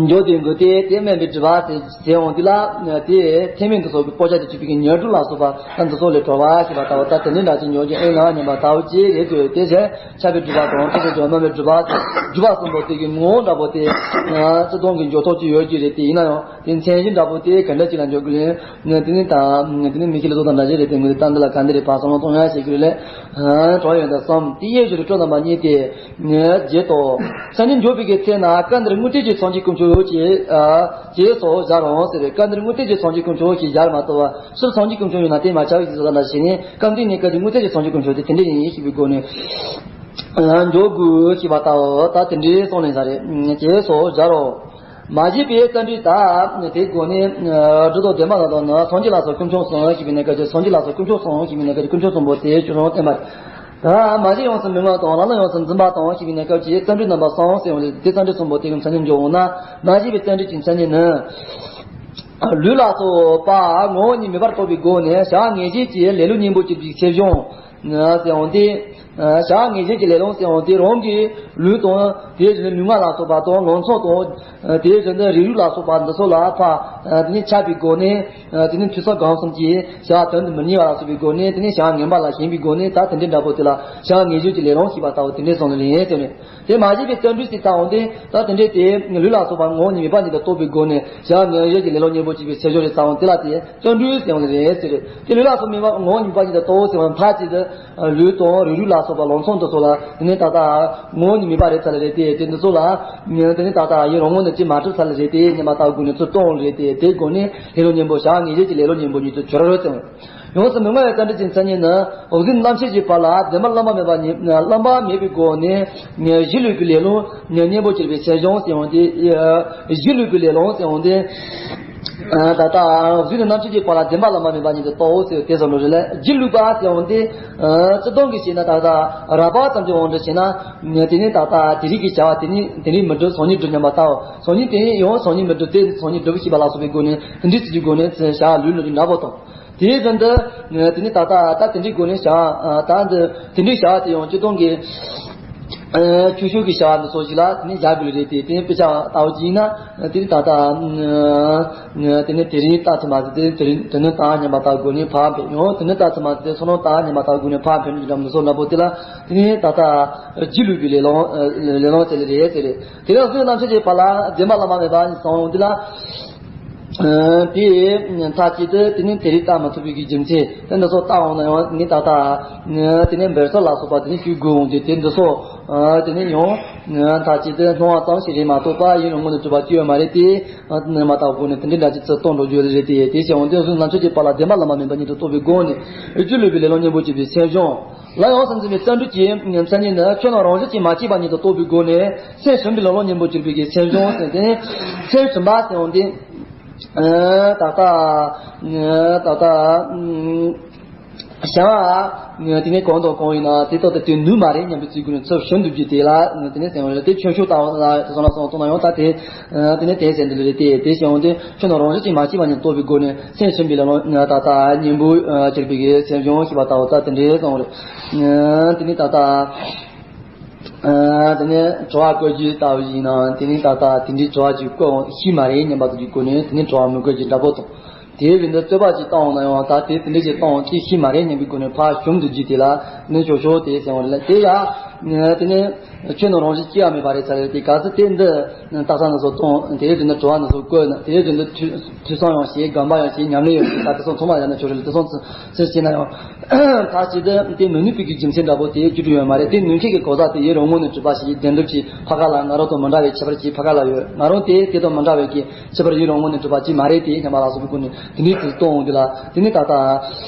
འཇོག་དེ་དགོས་ཏེ་དེ་དམན་པའི་སྒྲིབ་པ་ཟེར་ཟེར་འོང་དེ་ལ། དེ་ཐེག་དམན་དུ་སོགས་པའི་སྤོ་བྱ་དེ་གཅིག་པའི་ཉེར་དྲུག་ལ་སོགས་པ་ད་འདི་ཚོ་ལས་གྲོལ་བ་ཞེས་པ་ལྟ་བུ། ད་དེ་འདྲའི་འདྲ་ཅིག་འཇོག་རྒྱུ་ཨེ་ན་སྙམ་པ་ལྟ་བུ་ཅིག་རེད་འདོད་དེ་བྱས་ཁྱབ་པའི་སྒྲིབ་པ་དང་ཐེག་པའི་སྒྲིབ་པ་དམན་པའི་སྒྲིབ་པ་སྒྲིབ་པ་གསུམ་པོ་དེ་གི་ངོ་བོ་འདྲ་པོ་དེ་སྤྱི་སྟོང་གི་འཇོག་ཐོག་ཅིག་ཡོད་ཀྱི་རེད། དེ་ཡིན་ན་ཡང་དེ་མཚན་གཞི་འདྲ་པོ་དེ་ག་འདྲ་ཅིག་ལ་འཇོག་གི་རེད། དེ་ནི་ད་དེ་ནི་མི་ཤེས་ལ་ཚོ་དང་འདྲ་ཅིག་རེད། དེ་ངོས་ད་འདི་ལ་ག་འདི་རེད་པ་བསམ་བློ་གཏོང་ཡ་བྱེད་ཀྱི་རེད་ལས། གྲོལ་ཡོང་དང་བསམ། དེ་ཡེ་ཞུ་རུ་སྤྲོ་དང་མ་རྙེད་དེ། རྗེས་ཐོབ། སངས་རྒྱས་འཇུག་པའི་གི་ཚེ་ན་སྐབས་འདིར་དངོས་ཐེག་གི་སངས་རྒྱས་དཀོན་མཆོག་ཅེས། ཅེས་སོགས་སྦྱར་རོ་ཟེར་བས། སྐབས་འདིར་དངོས་ཐེག་གི་སངས་རྒྱས་དཀོན་མཆོག་ཅེས་སྦྱར་མ་གཏོགས་པ་ཕྱིར་སངས་རྒྱས་དཀོན་མཆོག་ཡོད་ན་དེ་མ་ཁྱབ་ཀྱི་ཟེར་ལ་ཞེས་ནས། སྐབས་འདིའི་གནས་སྐབས་ཀྱི་དངོས་ཐེག་གི་སངས་རྒྱས་དཀོན་མཆོག་དེ་དེ་འདྲ་ཡིན་ཞེས་པའི་སྒོ་ནས། འཇོག་དགོས་ཞེས་པ་ལྟ་བུ། ད་དེ་འདྲའི་གསུངས་ལེན་ས་རེད། ཅེས་སོགས་སྦྱར་རོ། མ་གཞི་པའི་བརྩོན་འགྲུས་དག་དེའི་སྒོ་ནས། སྒྲུབ་ཐབས་བདེན་པ་ལ་དང་ནི་སངས་རྒྱས་ལ་སོགས་དཀོན་མཆོག་གསུམ་ཞེས་པའི་གནས་སྐབས་ཀྱི་སངས་རྒྱས་ལ་སོགས་དཀོན་མཆོག་གསུམ་ཞེས་པའི་གནས་སྐབས་ཀྱི་དཀོན་མཆོག་གསུམ་པོ་དེ་ཆོས་ཚུལ་བསྟན་པ། ད་མ་གཞི་ཡོངས་སུ་མི་མངོན་དང་ལམ་ལ་ཡོངས་སུ་འཛིན་པ་དང་ཞེས་པའི་གནས་སྐབས་ཀྱི་བརྩོན་འགྲུས་རྣམ་པ་གསུམ་ཟེར་བ་ལས། དེ་བརྩོན་འགྲུས་གསུམ་པོ་དེ་གི་མཚན་ཉིད་འཇོག་འོང་ན། མ་གཞི་པའི་བརྩོན་འགྲུས་ཀྱི་མཚན་ཉིད་ནི། ལུས་ལ་སོགས་པ་ངོ་བོ་ཉིད་མེད་པར་རྟོགས་པའི་སྒོ་ནས་བྱ་བ་ངེས་ཤེས་ཀྱི་ལེ་ལོ་གཉེན་པོ་གྱུར་པའི་ཤེས་བྱུང་། ཟེར་འོང་སྟེ། བྱ་བ་ངེས་ཤེས་ཀྱི་ལེ་ལོ་ཟེར་འོང་སྟེ་རང་གི་ལུས་དང་དེའི་རིགས་ལུས་ངག་ལ་སོགས་པ་དང་ལང་ཚོ་དང་། དེའི་རིགས་རིགས་རུས་ལ་སོགས་པ་འདི་ཚོ་ལ་ཕ། དེ་ནི་ཆགས་པའི་སྒོ་ནས། དེ་ནི་ཐོས་བསམ་སྒོམ་གསུམ་གྱིས་བྱ་བ་དོན་དུ་མི་གཉེར་བ་ལ་སོགས་པའི་སྒོ་ནས། དེ་ནི་བྱ་བ་ངན་པ་ལ་ཞེན་པའི་སྒོ་ནས། ད་དེ་འདྲའི་འདྲ་པོ་དེ་ལ་བྱ་བ་ངེས་ཤེས་ཀྱི་ལེ་ལོ་ཞེས་པ་ལྟ་བུ་དེ་འདྲའི་བཟོ་ནི་ལེན་ཟེར་ནས། དེ་མ་གཞི་པའི་བརྩོན་འགྲུས་ཟེར་ལྟ་འོང་སྟེ། ད་དེ་འདྲའི་དེ་ལུས་ལ་སོགས་པ་ངོ་བོ་ཉིད་མེད་པ་ཉིད་དུ་རྟོགས་པའི་སྒོ་ནས་བྱ་བ་ངེས་ཤེས་ཀྱི་ལེ་ལོ་གཉེན་པོ་གྱུར་པའི་ཤེས་བྱུང་རེད་ལྟ་འོང་དེ་ལ་དེ། བརྩོན་འགྲུས་ཟེར་བ་རེད་ཟེར། དེ་ལུས་ལ་སོགས་མེད་པ་ངོ་བོ་ཉིད་མེད་པ་ཉིད་དུ་རྟོགས་ཟེར་བ་མཐའ་གཅིག་ཏུ། ལུས་དང་རིགས་རུས་ལ་སོགས་པ་ལང་ཚོ་འདི་ཚོ་ལ་དེ་ནི་ད་ལྟ་ངོ་བོ་ཉིད་མེད་པ་རེད་ཚར་ལ་རེད་དེ། དེ་འདི་ཚོ་ལ་དེ་ནི་ད་ལྟ་ཡིན་རང་ངོ་ནས་ཅི་མ་གྲུབ་ཚར་ལ་རེད་དེ། སྙམ་པ་ལྟ་བུ་སྒོ་ནས་ཚུར་གཏོང་རེད་དེ། དེའི་སྒོ་ནས་ལེ་ལོ་གཉེན་པོ་བྱ་བ་ངེས་ཤེས་ཀྱི་ལེ་ལོ་གཉེན་པོ་ཉིད་དུ་གྱུར་རོ་ཟེར། ཡོངས་སུ་མི་མངོན་པའི་བརྩོན་འགྲུས་ཀྱི་མཚན་ཉིད་ནི། འོག་འཛིན་རྣམ་ཤེས་ཀྱི་བར་ལ་བདེན་པར་བླ་ན་མེད་པ་ཉིད། བླ་ན་མེད་པའི་སྒོ་ནས་གཞི་ལུས་ཀྱི་ལེ་ལོ་གཉེན་པོ་གྱུར་པའི་ཤེས་བྱུང་ཟེར་འོང་དེ། གཞི་ལུས་ཀྱི་ལེ་ལོ་ཟེར་འོང་དེ། ད་ལྟ་གཟུགས་ནས་རྣམ་ཤེས་ཀྱི་བར་ལ་བདེན་པ་བླ་ན་མེད་པ་ཉིད་དུ་རྟོགས་ཟེར་དེ་ཙམ་རེད་ལ། རྒྱུད་ལུས་པ་ཟེར་འོང་དེ། སྤྱི་སྟོང་གི་བཤད་ན་ད་ལྟ་རགས་པ་ཙམ་གྱི་དབང་དུ་བྱས་ན། དེ་ནི་ད་ལྟ་དེ་རིགས་ཀྱི་བྱ་བ་དེ་ནི་དེ་རིགས་མི་སྒྲུབ་སང་ཉིན་སྒྲུབ་སྙམ་པ་ལྟ་བུ། སང་ཉིན་དེ་ནི་ཡང་སང་ཉིན་མི་སྒྲུབ་དེ་སང་ཉིན་སྒྲུབ་ཞེས་པ་ལ་སོགས་པའི་སྒོ་ནས་དེ་འདྲའི་ཚུལ་གྱི་སྒོ་ནས་བྱ་བ་ལུས་ལུས་ཀྱི་འདྲ་པོ་དང་། དེའི་བཞིན་དུ། དེ་ནི་ད་ལྟ་ད་དེ་འདྲའི་སྒོ་ནས་བྱ་བ་ད་འདི་དེ་འདྲའི་བྱ་བ་དེ་ཡང་སྤྱི་སྟོང་གི་ཆོས་ཕྱོགས་ཀྱི་བྱ་བ་འདི་ཚོ་ཞིག་ལ་དེ་ནི་བཞག་དགོས་རེད་དེ། དེ་ནི་དཔེ་ཆ་ལྟ་བུ་ཅིག་ཡིན་ན་དེ་ནི་ད་ལྟ་དེ་ནི་དེ་རིང་ལྟ་ཚུལ་མ་ཟད་དེ་དེ་རིང་དེ་ནི་ད་སྙམ་པ་ལྟ་སྒོ་ནས་ཕར་འཕེན་ཡང་དེ་ནི་ལྟ་ཚུལ་མ་ཟད་དེ་སོ་ནམ་ད་སྙམ་པ་ལྟ་སྒོ་ནས་ཕར་འཕེན་གྱི་འགྲམ་འདི་ཚོ་འདྲ་པོ་དེ་ལ་དེ་ནི་ད་ལྟ་རྒྱུད་ལུས་པའི་ལེ་ལོ་ལེ་ལོ་ཟེར་ལེ་རེད་ཟེར་རེད། དེ་ནས་གཟུགས་རྣམ་ཤེས་ཀྱི་བར་ལ་བདེན་པ་བླ་ན་མེད་པ་ཉིད་སོང་འོང་དེ་ལ། དེའི་མཐའ་གཅིག་ཏུ་དེ་ནི་དེ་རིགས་བལྟ་མི་ཐུབ་པའི་གི་རྒྱུ་མཚན་དེ་འདི་ཚོ་བལྟ་འོང་ན་ཡང་ནི་ད་ལྟ་དེ་ནི་འབད་རྩོལ་ལ་སོགས་པ་དེ་ནི་བཅོས་དགོས་འོང་དུས་དེ་འདི་ཚོ་དེ་ནི་ཡང་མཐའ་གཅིག་ཏུ་སྣང་བ་ཙམ་ཞིག་རེད་མ་གཏོགས་པ་ཡིད་ལ་མངོན་དུ་གྱུར་པ་སྐྱེ་བ་མ་རེད་དེ། མ་བལྟ་སྒོ་ནས་དེ་འདྲའི་འདྲ་ཅིག་ཚུར་གཏོང་འགྲོ་རྒྱུ་རེད་དེ། དེ་བྱས་འོང་དུས་གཟུགས་རྣམ་ཤེས་ཀྱི་བར་ལ་བདེན་པ་བླ་ན་མེད་པ་ཉིད་དུ་རྟོགས་པའི་སྒོ་ནས་རྒྱུད་ལུས་པའི་ལེ་ལོ་གཉེན་པོ་གྱུར་པའི་ཤེས་བྱུང་། ལ་ཡོངས་སུ་འཛིན་པའི་བརྩོན་འགྲུས་ཀྱི་མཚན་ཉིད་ནི་ཆོས་རྣམས་རང་བཞིན་གྱིས་མ་སྐྱེས་པ་ཉིད་དུ་རྟོགས་པའི་སྒོ་ནས་སེམས་ཞུམ་པའི་ལེ་ལོ་གཉེན་པོ་གྱུར་པའི་གི་སེམས་བྱུང་ཟེར་ཏེ། སེམས་ཞུམ་པ་ཟེར་འོང་དེ། ད་ལྟ་ད་ལྟ་བྱ་བ་དེ་ནས་གང་དང་གང་ཡིན་ན་དེ་ལྟ་སྟེ་དེ་ནུས་མ་རེད་སྙམ་པའི་ཚུལ་སྒོ་ནས་ཚུར་ཞུམ་འདུག་རྒྱུ་དེ་ལ་དེ་ནས་ཟེར་བ་རེད། དེ་ཆོས་ཕྱོགས་ལྟ་བུ་ལ་དེ་ཚོ་ལ་སོང་ཙང་ན་ཡང་ད་དེ་དེ་ནས་དེ་ཟེར་འདི་ལ་རེད་དེ། དེ་ཟེར་འོང་དེ་ཆོས་རྣམས་རང་བཞིན་གྱིས་མ་སྐྱེས་པ་ཉིད་རྟོགས་པའི་སྒོ་ནས་སེམས་ཞུམ་པའི་ལེ་ལོ་ད་ལྟ་གཉེན་པོ་གྱུར་པའི་གི་སེམས་བྱུང་ཞེས་པ་ལྟ་བུ་ད་དེ་འདྲའི་གསུངས་རེད། དེ་ནི་ད་ལྟ་དེ་ནི་དྲི་བ་བཀོད་རྒྱུ་ལྟ་བུ་ཡིན་ན་དེ་ནི་ད་ལྟ་དེ་འདྲའི་དྲི་བ་ཅིག་བཀོད་འོང་ཤེས་མ་རེད་སྙམ་པ་དེ་ཅིག་བཀོད་ནས་དེ་ནི་དྲི་བ་མི་བཀོད་ཀྱི་འདྲ་པོ་དང་། དེའི་རིང་དུ་རྩོད་པ་ཅིག་བཏང་འོང་ན་ཡང་ད་དེ་དེ་འདྲའི་ཅིག་བཏང་འོང་ཅིག་ཤེས་མ་རེད་སྙམ་པའི་སྒོ་ནས་ཕར་ཞུམ་དུ་བགྱིས་ཏེ་ལ་ནི་ཞོག་ཞོག་དེ་ཟེར་བ་རེད་ལ། དེ་ཡང་ དེ་ནས་ཆོས་རྣམས་རང་བཞིན་སྐྱེ་བ་མེད་པ་རེད་ཟེར་རེད། དེ་ག་ཚོད་དེ་འདི་རྟགས་གསལ་རྣམས་སུ་གཏོང་། དེའི་དོན་དུ་དྲི་བ་རྣམས་སུ་བཀོད། དེའི་དོན་དུ་ཐོས་ཐོས་བསམ་ཡང་བྱེད། དགོངས་པ་ཡང་བྱེད། ཉམས་ལེན་ཡང་བྱེད། ད་དེ་ཚོ་ཚང་མ་ཡང་ན་ཆོག་རེད། དེ་ཚོ་ཚོད་བྱས་ན་ཡང་ད་ཅི་སྟེ་དེ་མི་ནུས་པའི་གི་རྒྱུ་མཚན་འདྲ་པོ་དེ་བཅུ་དྲུག་ཡོད་མ་རེད། དེ་ནུས་མཁན་གྱི་གོ་ས་དེ་ཡུན་རིང་པོ་ནས་གྲུབ་པ་ཞིག་བདེན་གྲུབ་ཀྱི་ཕ་ག་ལ་ང་རང་དང་མི་འདྲ་བའི་ཁྱད་པར་གྱི་ཕ་ག་ལ་ཡོད། ང་རང་དེ་དེ་དང་མི་འདྲ་བའི་གི་ཁྱད་པར་ཡུན་རིང་པོ་ནས་གྲུབ་པ་ཅིག་མ་རེད། དེ་སྙམ་པ་ལ་སོགས་པའི་སྒོ་ནས་དེ་འདྲའི་དུས་གཏོང་འོང་དུས་ལ། དེ་ནི་ད་ལྟ་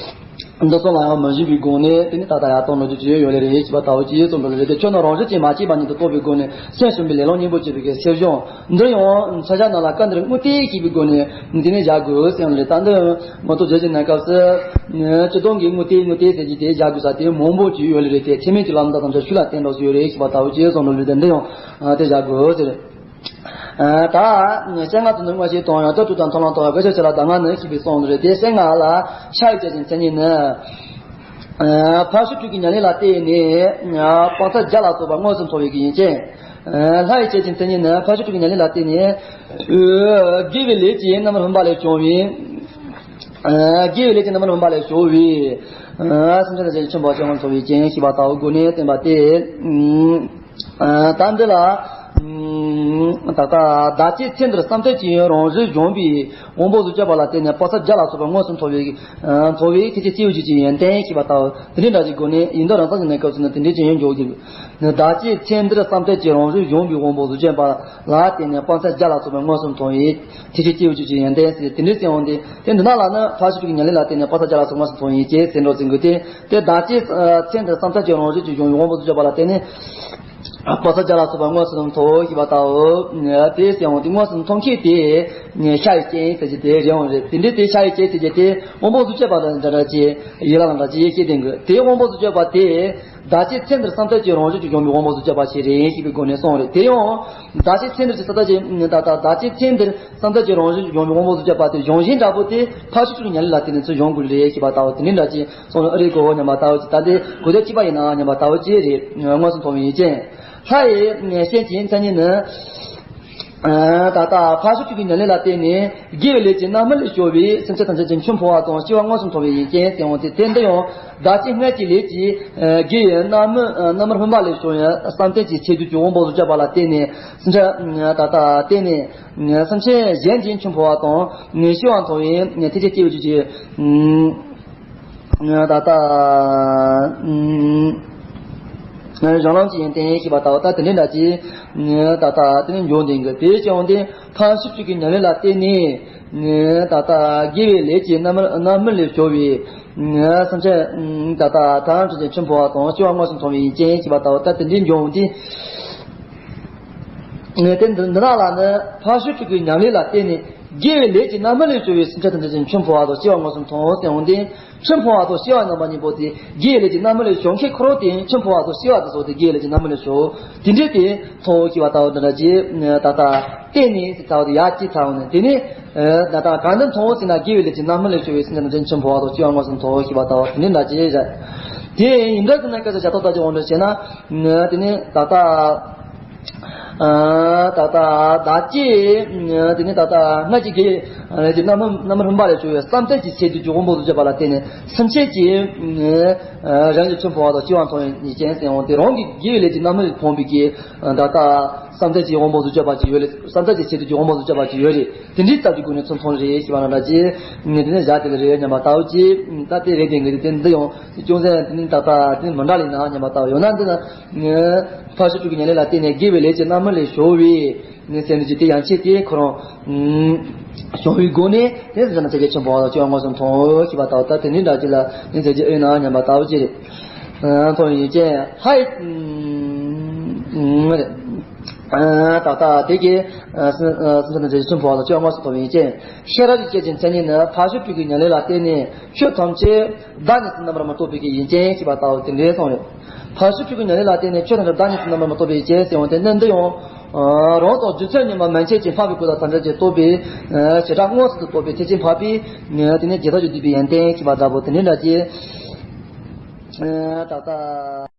འདི་ཚོ་ལ་ཡང་མ་ཞུས་པའི་སྒོ་ནས་དེ་ནི་ད་ལྟ་ཡར་གཏོང་ལོ་རྒྱུས་ཅི་ཡོད་ཡོད་ལེ་རེད་ཞེས་པ་ལྟ་བུ་ཅི་ཡོད་གསུངས་པ་ལ་རེད། དེ་ཆོས་རྣམས་རང་བཞིན་གྱིས་མ་སྐྱེས་པ་ཉིད་དུ་རྟོགས་པའི་སྒོ་ནས་སེམས་གཞོམ་པའི་ལས་ལམ་གཉེན་པོ་བྱེད་པའི་གི་སེམས་སྦྱོང་འདི་ཡང་ས་ཆ་ནང་ལ་སྐབས་འདིར་དངོས་བསྟན་ཞེས་པའི་སྒོ་ནས་འདི་ནས་བཞག་དགོས་ཟེར་ཡང་ལེ། ད་འདི་མ་གཏོགས་བརྗོད་ཀྱི་གནས་སྐབས་སུ་སྤྱིར་བཏང་གི་དངོས་བསྟན་དངོས་བསྟན་ཟེར་གྱི་དེ་བཞག་དགོས་ས་དེ་མང་པོ་ཅིག་ཡོད་ལེ་རེད། དེ་ཚད་མིན་གྱི་ལམ་དང་དམ་བཅའ་ཤུགས་ལ་བརྟེན་འགྲོ་སྲོལ་ཡོད་རེད་ཞེས་པ་ལྟ་བུ་ཅི་ཡོད་གསུངས་པ་ལ་རེད། དེ་འདི་ཡང་དེ་བཞག་དགོས་ཟེར། ད་གསལ་ངག་དོན་དུ་དངོས་གཞི་དང་ཡང་དག་སྤྲོས་དང་མཐོང་ལམ་དང་དགག་བྱའི་ཆ་ལ་གདམས་ངག་ནི་ཞེས་པའི་གསུངས་རེད། དེ་གསལ་ངག་ལ་ཕྱག་ཡིས་བཅད་ཅིང་མཚན་ཉིད་ནི། ཕར་ཕྱིན་དྲུག་གི་ཉམས་ལེན་ལ་བརྟེན་ནས་སྤང་བྱ་བརྒྱད་ལ་སོགས་པ་དངོས་སུ་མཐོང་བའི་གི་ཡུལ་ཅན། ལྷ་ཡིས་བཅད་ཅིང་མཚན་ཉིད་ནི་ཕར་ཕྱིན་དྲུག་གི་ཉམས་ལེན་ལ་བརྟེན་ནས་དགེ་བའི་ལས་ཀྱི་རྣམ་སྨིན་པ་ལས་བྱུང་བའི། དགེ་བའི་ལས་ཀྱི་རྣམ་སྨིན་པ་ལས་བྱུང་བའི་སེམས་ཅན་ཐམས་ཅད་ཀྱི་ཆེན་པོ་ཅན་དངོས་སུ་མཐོང་བའི་རྐྱེན་ཞེས་པ་ལྟ་བུའི་སྒོ་ནས་བསྟན་པ་སྟེ། ད་འདི་ལ་ད་ལྟ་བདག་བསྐྱེད་ཚེ་འདིར་བསམ་གཏན་གྱི་རང་བཞིན་བྱུང་བའི་དབང་པོ་གཟུགས་ཅན་པ་ལ་བརྟེན་ནས་དཔག་བསམ་བརྒྱད་ལ་སོགས་པ་དངོས་སུ་མཐོང་བའི་མཐོང་བའི་ཐེག་ཆེན་སྐྱེས་བུ་རྒྱུད་ཀྱི་ཡོན་ཏན་ཞེས་པ་ལྟ་བུ་དེ་འདྲའི་འདྲ་ཞིག་སྒོ་ནས་ཡིན་མདོ་རང་སངས་རྒྱས་གནས་སྐབས་སུ་ནི་དེ་འདྲའི་ཅན་ཡོད་འཇོག་གི། བདག་བསྐྱེད་ཚེ་འདིར་བསམ་གཏན་གྱི་རང་བཞིན་བྱུང་བའི་དབང་པོ་གཟུགས་ཅན་པ་ལ་བརྟེན་ནས་དཔག་བསམ་བརྒྱད་ལ་སོགས་པ་དངོས་སུ་མཐོང་བའི་ཐེག་ཆེན་སྐྱེས་བུ་རྒྱུད་ཀྱི་ཡོན་ཏན་ཟེར་དེ་འདྲའི་གསལ་འོང་སྟེ། དེ་འདི་ནང་ལ་ནི་ཕར་ཕྱིན་དྲུག་གི་ཉམས་ལེན་ལ་བརྟེན་ནས་དཔག་བསམ་བརྒྱད་ལ་སོགས་དངོས་སུ་མཐོང་བའི་རྐྱེན་ཟེར་འགྲོ་ཟིན་དགོས་ཏེ། དེ་བདག་བསྐྱེད་ཚེ་འདིར་བསམ་གཏན་གྱི་རང་བཞིན་གྱིས་བྱུང་བའི་དབང་པོ་གཟུགས་ཅན་པ་ལ་བརྟེན་ནས་དཔག་བསམ་བརྒྱད་ལ་སོགས་པ་དངོས་སུ་མཐོང་ཞེས་པ་ལྟ་བུ། དེ་གསལ་འོང་སྟེ་དངོས་སུ་མཐོང་མཁན་དེ་ཤ་ཡི་རྐྱེན་ཟེར་གྱི་དེ་རེད་འོང་རེད། དེ་འདྲའི་དེ་ཤ་ཡི་རྐྱེན་ཟེར་གྱི་དེ་དབང་པོ་གཟུགས་ཅན་པ་དང་འདྲ་འདྲ་ཅེས་ཡིད་ལ་ལ་འདྲ་ཅེས་ཤེས་ལྡན་དགོས། དེའི་དབང་པོ་གཟུགས་ཅན་པ་དེ། བདག་བསྐྱེད་ཚེ་འདིར་བསམ་གཏན་གྱི་རང་བཞིན་གྱིས་བྱུང་བའི་དབང་པོ་གཟུགས་ཅན་པ་ཞིག་རེད་ཞེས་པའི་སྒོ་ནས་གསུངས་རེད། དེ་ཡང་བདག་བསྐྱེད་ཚེ་འདིར་གྱི་བསམ་གཏན་གྱི་ད་ལྟ་བདག་བསྐྱེད་ཚེ་འདིར་བསམ་གཏན་གྱི་རང་བཞིན་གྱིས་བྱུང་བའི་དབང་པོ་གཟུགས་ཅན་པ་དེ་གཞུང་བཞིན་འདྲ་པོ་དེ་ཕར་ཕྱིན་དྲུག་གི་ཉམས་ལེན་ལ་བརྟེན་ནས་ཚུར་འབྱུང་དགོས་རེད་ཞེས་པ་ལྟ་བུ་དེ་འདྲའི་འདྲ་ཅིག་གསུངས་ཨ་རེད་གོ་སྙམ་པ་ལྟ་བུ་ཅིག་ད་ལྟའི་གོ་དོན་གཅིག་པ་ཡིན་ན་སྙམ་པ་ལྟ་བུ་ཅིག་རེད། དངོས་སུ་མཐོང་བའི་ཡུལ་ཅན། ལྷ་ཡི་སྤྱན་གྱི་མཚན་ཉིད་ནི། ད་ལྟ་ཕར་ཕྱིན་དྲུག་གི་ཉམས་ལེན་ལ་བརྟེན་ནས་དགེ་བའི་ལས་ཀྱི་རྣམ་སྨིན་ལས་བྱུང་བའི་སེམས་ཅན་ཐམས་ཅད་ཀྱི་མཆོད་འཕོ་བ་དང་སྐྱེ་བ་དངོས་སུ་མཐོང་བའི་ཡུལ་ཅན་ཟེར་འོང་སྟེ། དེ་འདི་ཡང་བདག་བསྐྱེད་སྔར་གྱི་ལས་ཀྱི་དགེ་བའི་རྣམ་སྨིན་རྣམ་སྨིན་པ་ལས་བྱུང་བའི་བསམ་གཏན་གྱི་ཚེ་འདུས་ཀྱི་དབང་པོ་གཟུགས་ཅན་པ་ལ་བརྟེན་ནས་སེམས་ཅན་ད་ལྟ་བརྟེན་ནས་སེམས་ཅན་གཞན་གྱི་མཆོད་འཕོ་བ་དང་སྐྱེ་བ་མཐོང་བའི་ཐེག་ཆེན་སྐྱེས་བུ་རྒྱུད་ཀྱི། ད་ལྟ་གཞུང་ལམ་གྱི་ཡོན་ཏན་ཞེས་པ་ལྟ་བུ་ད་དེ་འདྲའི་འདྲ་ཅིག་ད་ལྟ་དེ་ནི་འབྱུང་ལྡན་གྱི་དེའི་སྤྱི་ཡོངས་དེ་ཕར་ཕྱིན་དྲུག་གི་ཉམས་ལེན་ལ་བརྟེན་ནས་ད་ལྟ་དགེ་བའི་ལས་ཀྱི་རྣམ་སྨིན་ལས་བྱུང་བའི་སེམས་ཅན་ད་ལྟ་ཐམས་ཅད་ཀྱི་མཆོད་འཕོ་བ་དང་སྐྱེ་བ་དངོས་སུ་མཐོང་བའི་ཡུལ་ཅན་ཞེས་པ་ལྟ་བུ་ད་དེ་འདྲའི་འབྱུང་སྟེ། དེ་འདི་ནང་ལ་ནི་ཕར་ཕྱིན་དྲུག་གི་ཉམས་ལེན་ལ་བརྟེན་ནས། དགེ་བའི་ལས་ཀྱི་རྣམ་སྨིན་ལས་བྱུང་བའི་སེམས་ཅན་ཐམས་ཅད་ཀྱི་མཆོད་འཕོ་བ་དང་སྐྱེ་བ་དངོས་སུ་མཐོང་ཟེར་འོང་སྟེ། མཆོད་འཕོ་བ་དང་སྐྱེ་བ་རྣམ་པ་གཉིས་པོ་དེ་དགེ་བའི་ལས་ཀྱི་རྣམ་སྨིན་ལས་བྱུང་མཁན་ཁོ་རང་དེ་མཆོད་འཕོ་བ་དང་སྐྱེ་བ་དེ་སོགས་དེ་དགེ་བའི་ལས་ཀྱི་རྣམ་སྨིན་ལས་བྱུང་། དེ་འདྲའི་དེ་མཐོང་ཞེས་པ་ལྟ་བུ་འདི་འདྲ་ཅིག་ད་ལྟ་བརྟེན་ནས་ཟེར་ཚར་བ་དེ་ཡར་ཅིག་ཚར་བ་ནས་དེ་ནས་ད་ལྟ་གང་འདི་མཐོང་ཟེར་ན་དགེ་བའི་ལས་ཀྱི་རྣམ་སྨིན་ལས་བྱུང་བའི་སེམས་ཅན་ཐམས་ཅད་མཆོད་འཕོ་བ་དང་སྐྱེ་བ་དངོས་སུ་མཐོང་ཞེས་པ་ལྟ་བུ་དེ་འདྲའི་འདྲ་ཅིག་བཞག་དེ་ཡིན་འདྲ་ཟེར་ན་སྐད་ཆ་བྱ་ཐོག་ལྟ་ཅིག་འོང་འདྲ་བྱས་ན་དེ་ནས་ད་ལྟ། ད་ལྟ་བདག་བསྐྱེད། དེ་ནས་ད་ལྟ་སྔར་གྱི་དགེ་བའི་རྣམ་སྨིན་རྣམ་སྨིན་པ་ལས་བྱུང་བའི་བསམ་གཏན་གྱི་ཚེ་འདུས་ཀྱི་དབང་པོ་གཟུགས་ཅན་པ་ལ་བརྟེན་ནས་སེམས་ཅན་གྱི་རང་གི་མཆོད་འཕོ་བ་དང་སྐྱེ་བ་མཐོང་བའི་ཡུལ་ཅན་ཟེར་འོང་སྟེ། རང་གི་དགེ་བའི་ལས་ཀྱི་རྣམ་སྨིན་ཕོངས་པའི་གི་ད་ལྟ་བསམ་གཏན་གྱི་དབང་པོ་གཟུགས་ཅན་པ་ཅིག་ཡོད་ལ། བསམ་གཏན་གྱི་ཚེ་འདུས་ཀྱི་དབང་པོ་གཟུགས་ཅན་པ་ཅིག་ཡོད་རེད། དེ་འདྲའི་རྩ་བའི་སྒོ་ནས་ཚུར་མཐོང་རེད་ཞེས་པ་ན་འདྲ་ཅིག་དེ་ནས་བཞག་དེ་ལ་རེད་སྙམ་པ་ལྟ་བུ་ཅིག་ད་དེ་རེད་དེ་ངེས་དེ་འདི་ཡང་ཅུང་ཟད་དེ་ནས་ད་ལྟ་དེ་མི་འདྲ་ལས་ན་སྙམ་པ་ལྟ་བུ་ཡོད་ན་འདི་ན། ཕར་ཕྱིན་དྲུག་གི་ཉམས་ལེན་ལ་བརྟེན་ནས་དགེ་བའི་ལས་ཀྱི་རྣམ་སྨིན་ལས་བྱུང་བའི་ནི་སེམས་ཀྱི་དེ་ཡན་ཆད་དེ་ཁོ་རང་བྱུང་བའི་སྒོ་ནས་དེ་ཟེར་ན་ཚེ་གེ་ཆེན་པོ་བ་དང་སྐྱེ་བ་དངོས་སུ་མཐོང་ཞེས་པ་ལྟ་བུ་ད་དེ་ནི་འདྲ་ཅིག་ལ་ནི་ཚེ་གེ་ཨེ་ན་སྙམ་པ་ལྟ་བུ་ཅི་རེད། མཐོང་བའི་ཡུལ་ཅན་ཧའི། ད་ལྟ་དེ་གི་སེམས་ཅན་ཚེ་གེ་ཆེན་པོ་བ་དང་སྐྱེ་བ་དངོས་སུ་མཐོང་བའི་ཡུལ་ཅན། ཤེས་རབ་ཀྱི་སྐྱེད་ཅིང་མཚན་ཉིད་ནི་ཕར་ཕྱིན་དྲུག་གི་ཉམས་ལེན་ལ་བརྟེན་ནས་ཆོས་ཐམས་ཅད། བདག་ཉིད་དུ་རྣམ་པར་མི་རྟོག་པའི་གི་ཡུལ་ཅན་ཞེས་པ་ལྟ་བུ་དེ་འདྲའི་གསུངས་ཡོད། ཕར་ཕྱིན་དྲུག་གི་ཉམས་ལེན་ལ་བརྟེན་ནས་ཆོས་ཐམས་ཅད་བདག་ཉིད་དུ་རྣམ་པར་མི་རྟོག་པའི་ཡུལ་ཅན་ཟེར་འོང་དེ་ནི་འདི་ཡང་། རང་དང་རྒྱུ་མཚན་གཉིས་པོ་མན་ཆད་ཀྱིས་འཕགས་པའི་སྐུ་དང་ཐམས་ཅད་ཀྱིས་རྟོགས་པའི་བྱེ་བྲག་མངོན་སུམ་དུ་རྟོགས་པའི་ཐེག་ཆེན་འཕགས་པའི་དེ་ནས་རྒྱལ་ཐབས་ཀྱི་བསྡུས་པའི་ཡོན་ཏན་ཞེས་པ་ལྟ་བུ་དེ་འདྲའི་འདྲ་ཅིག་ད་ལྟ།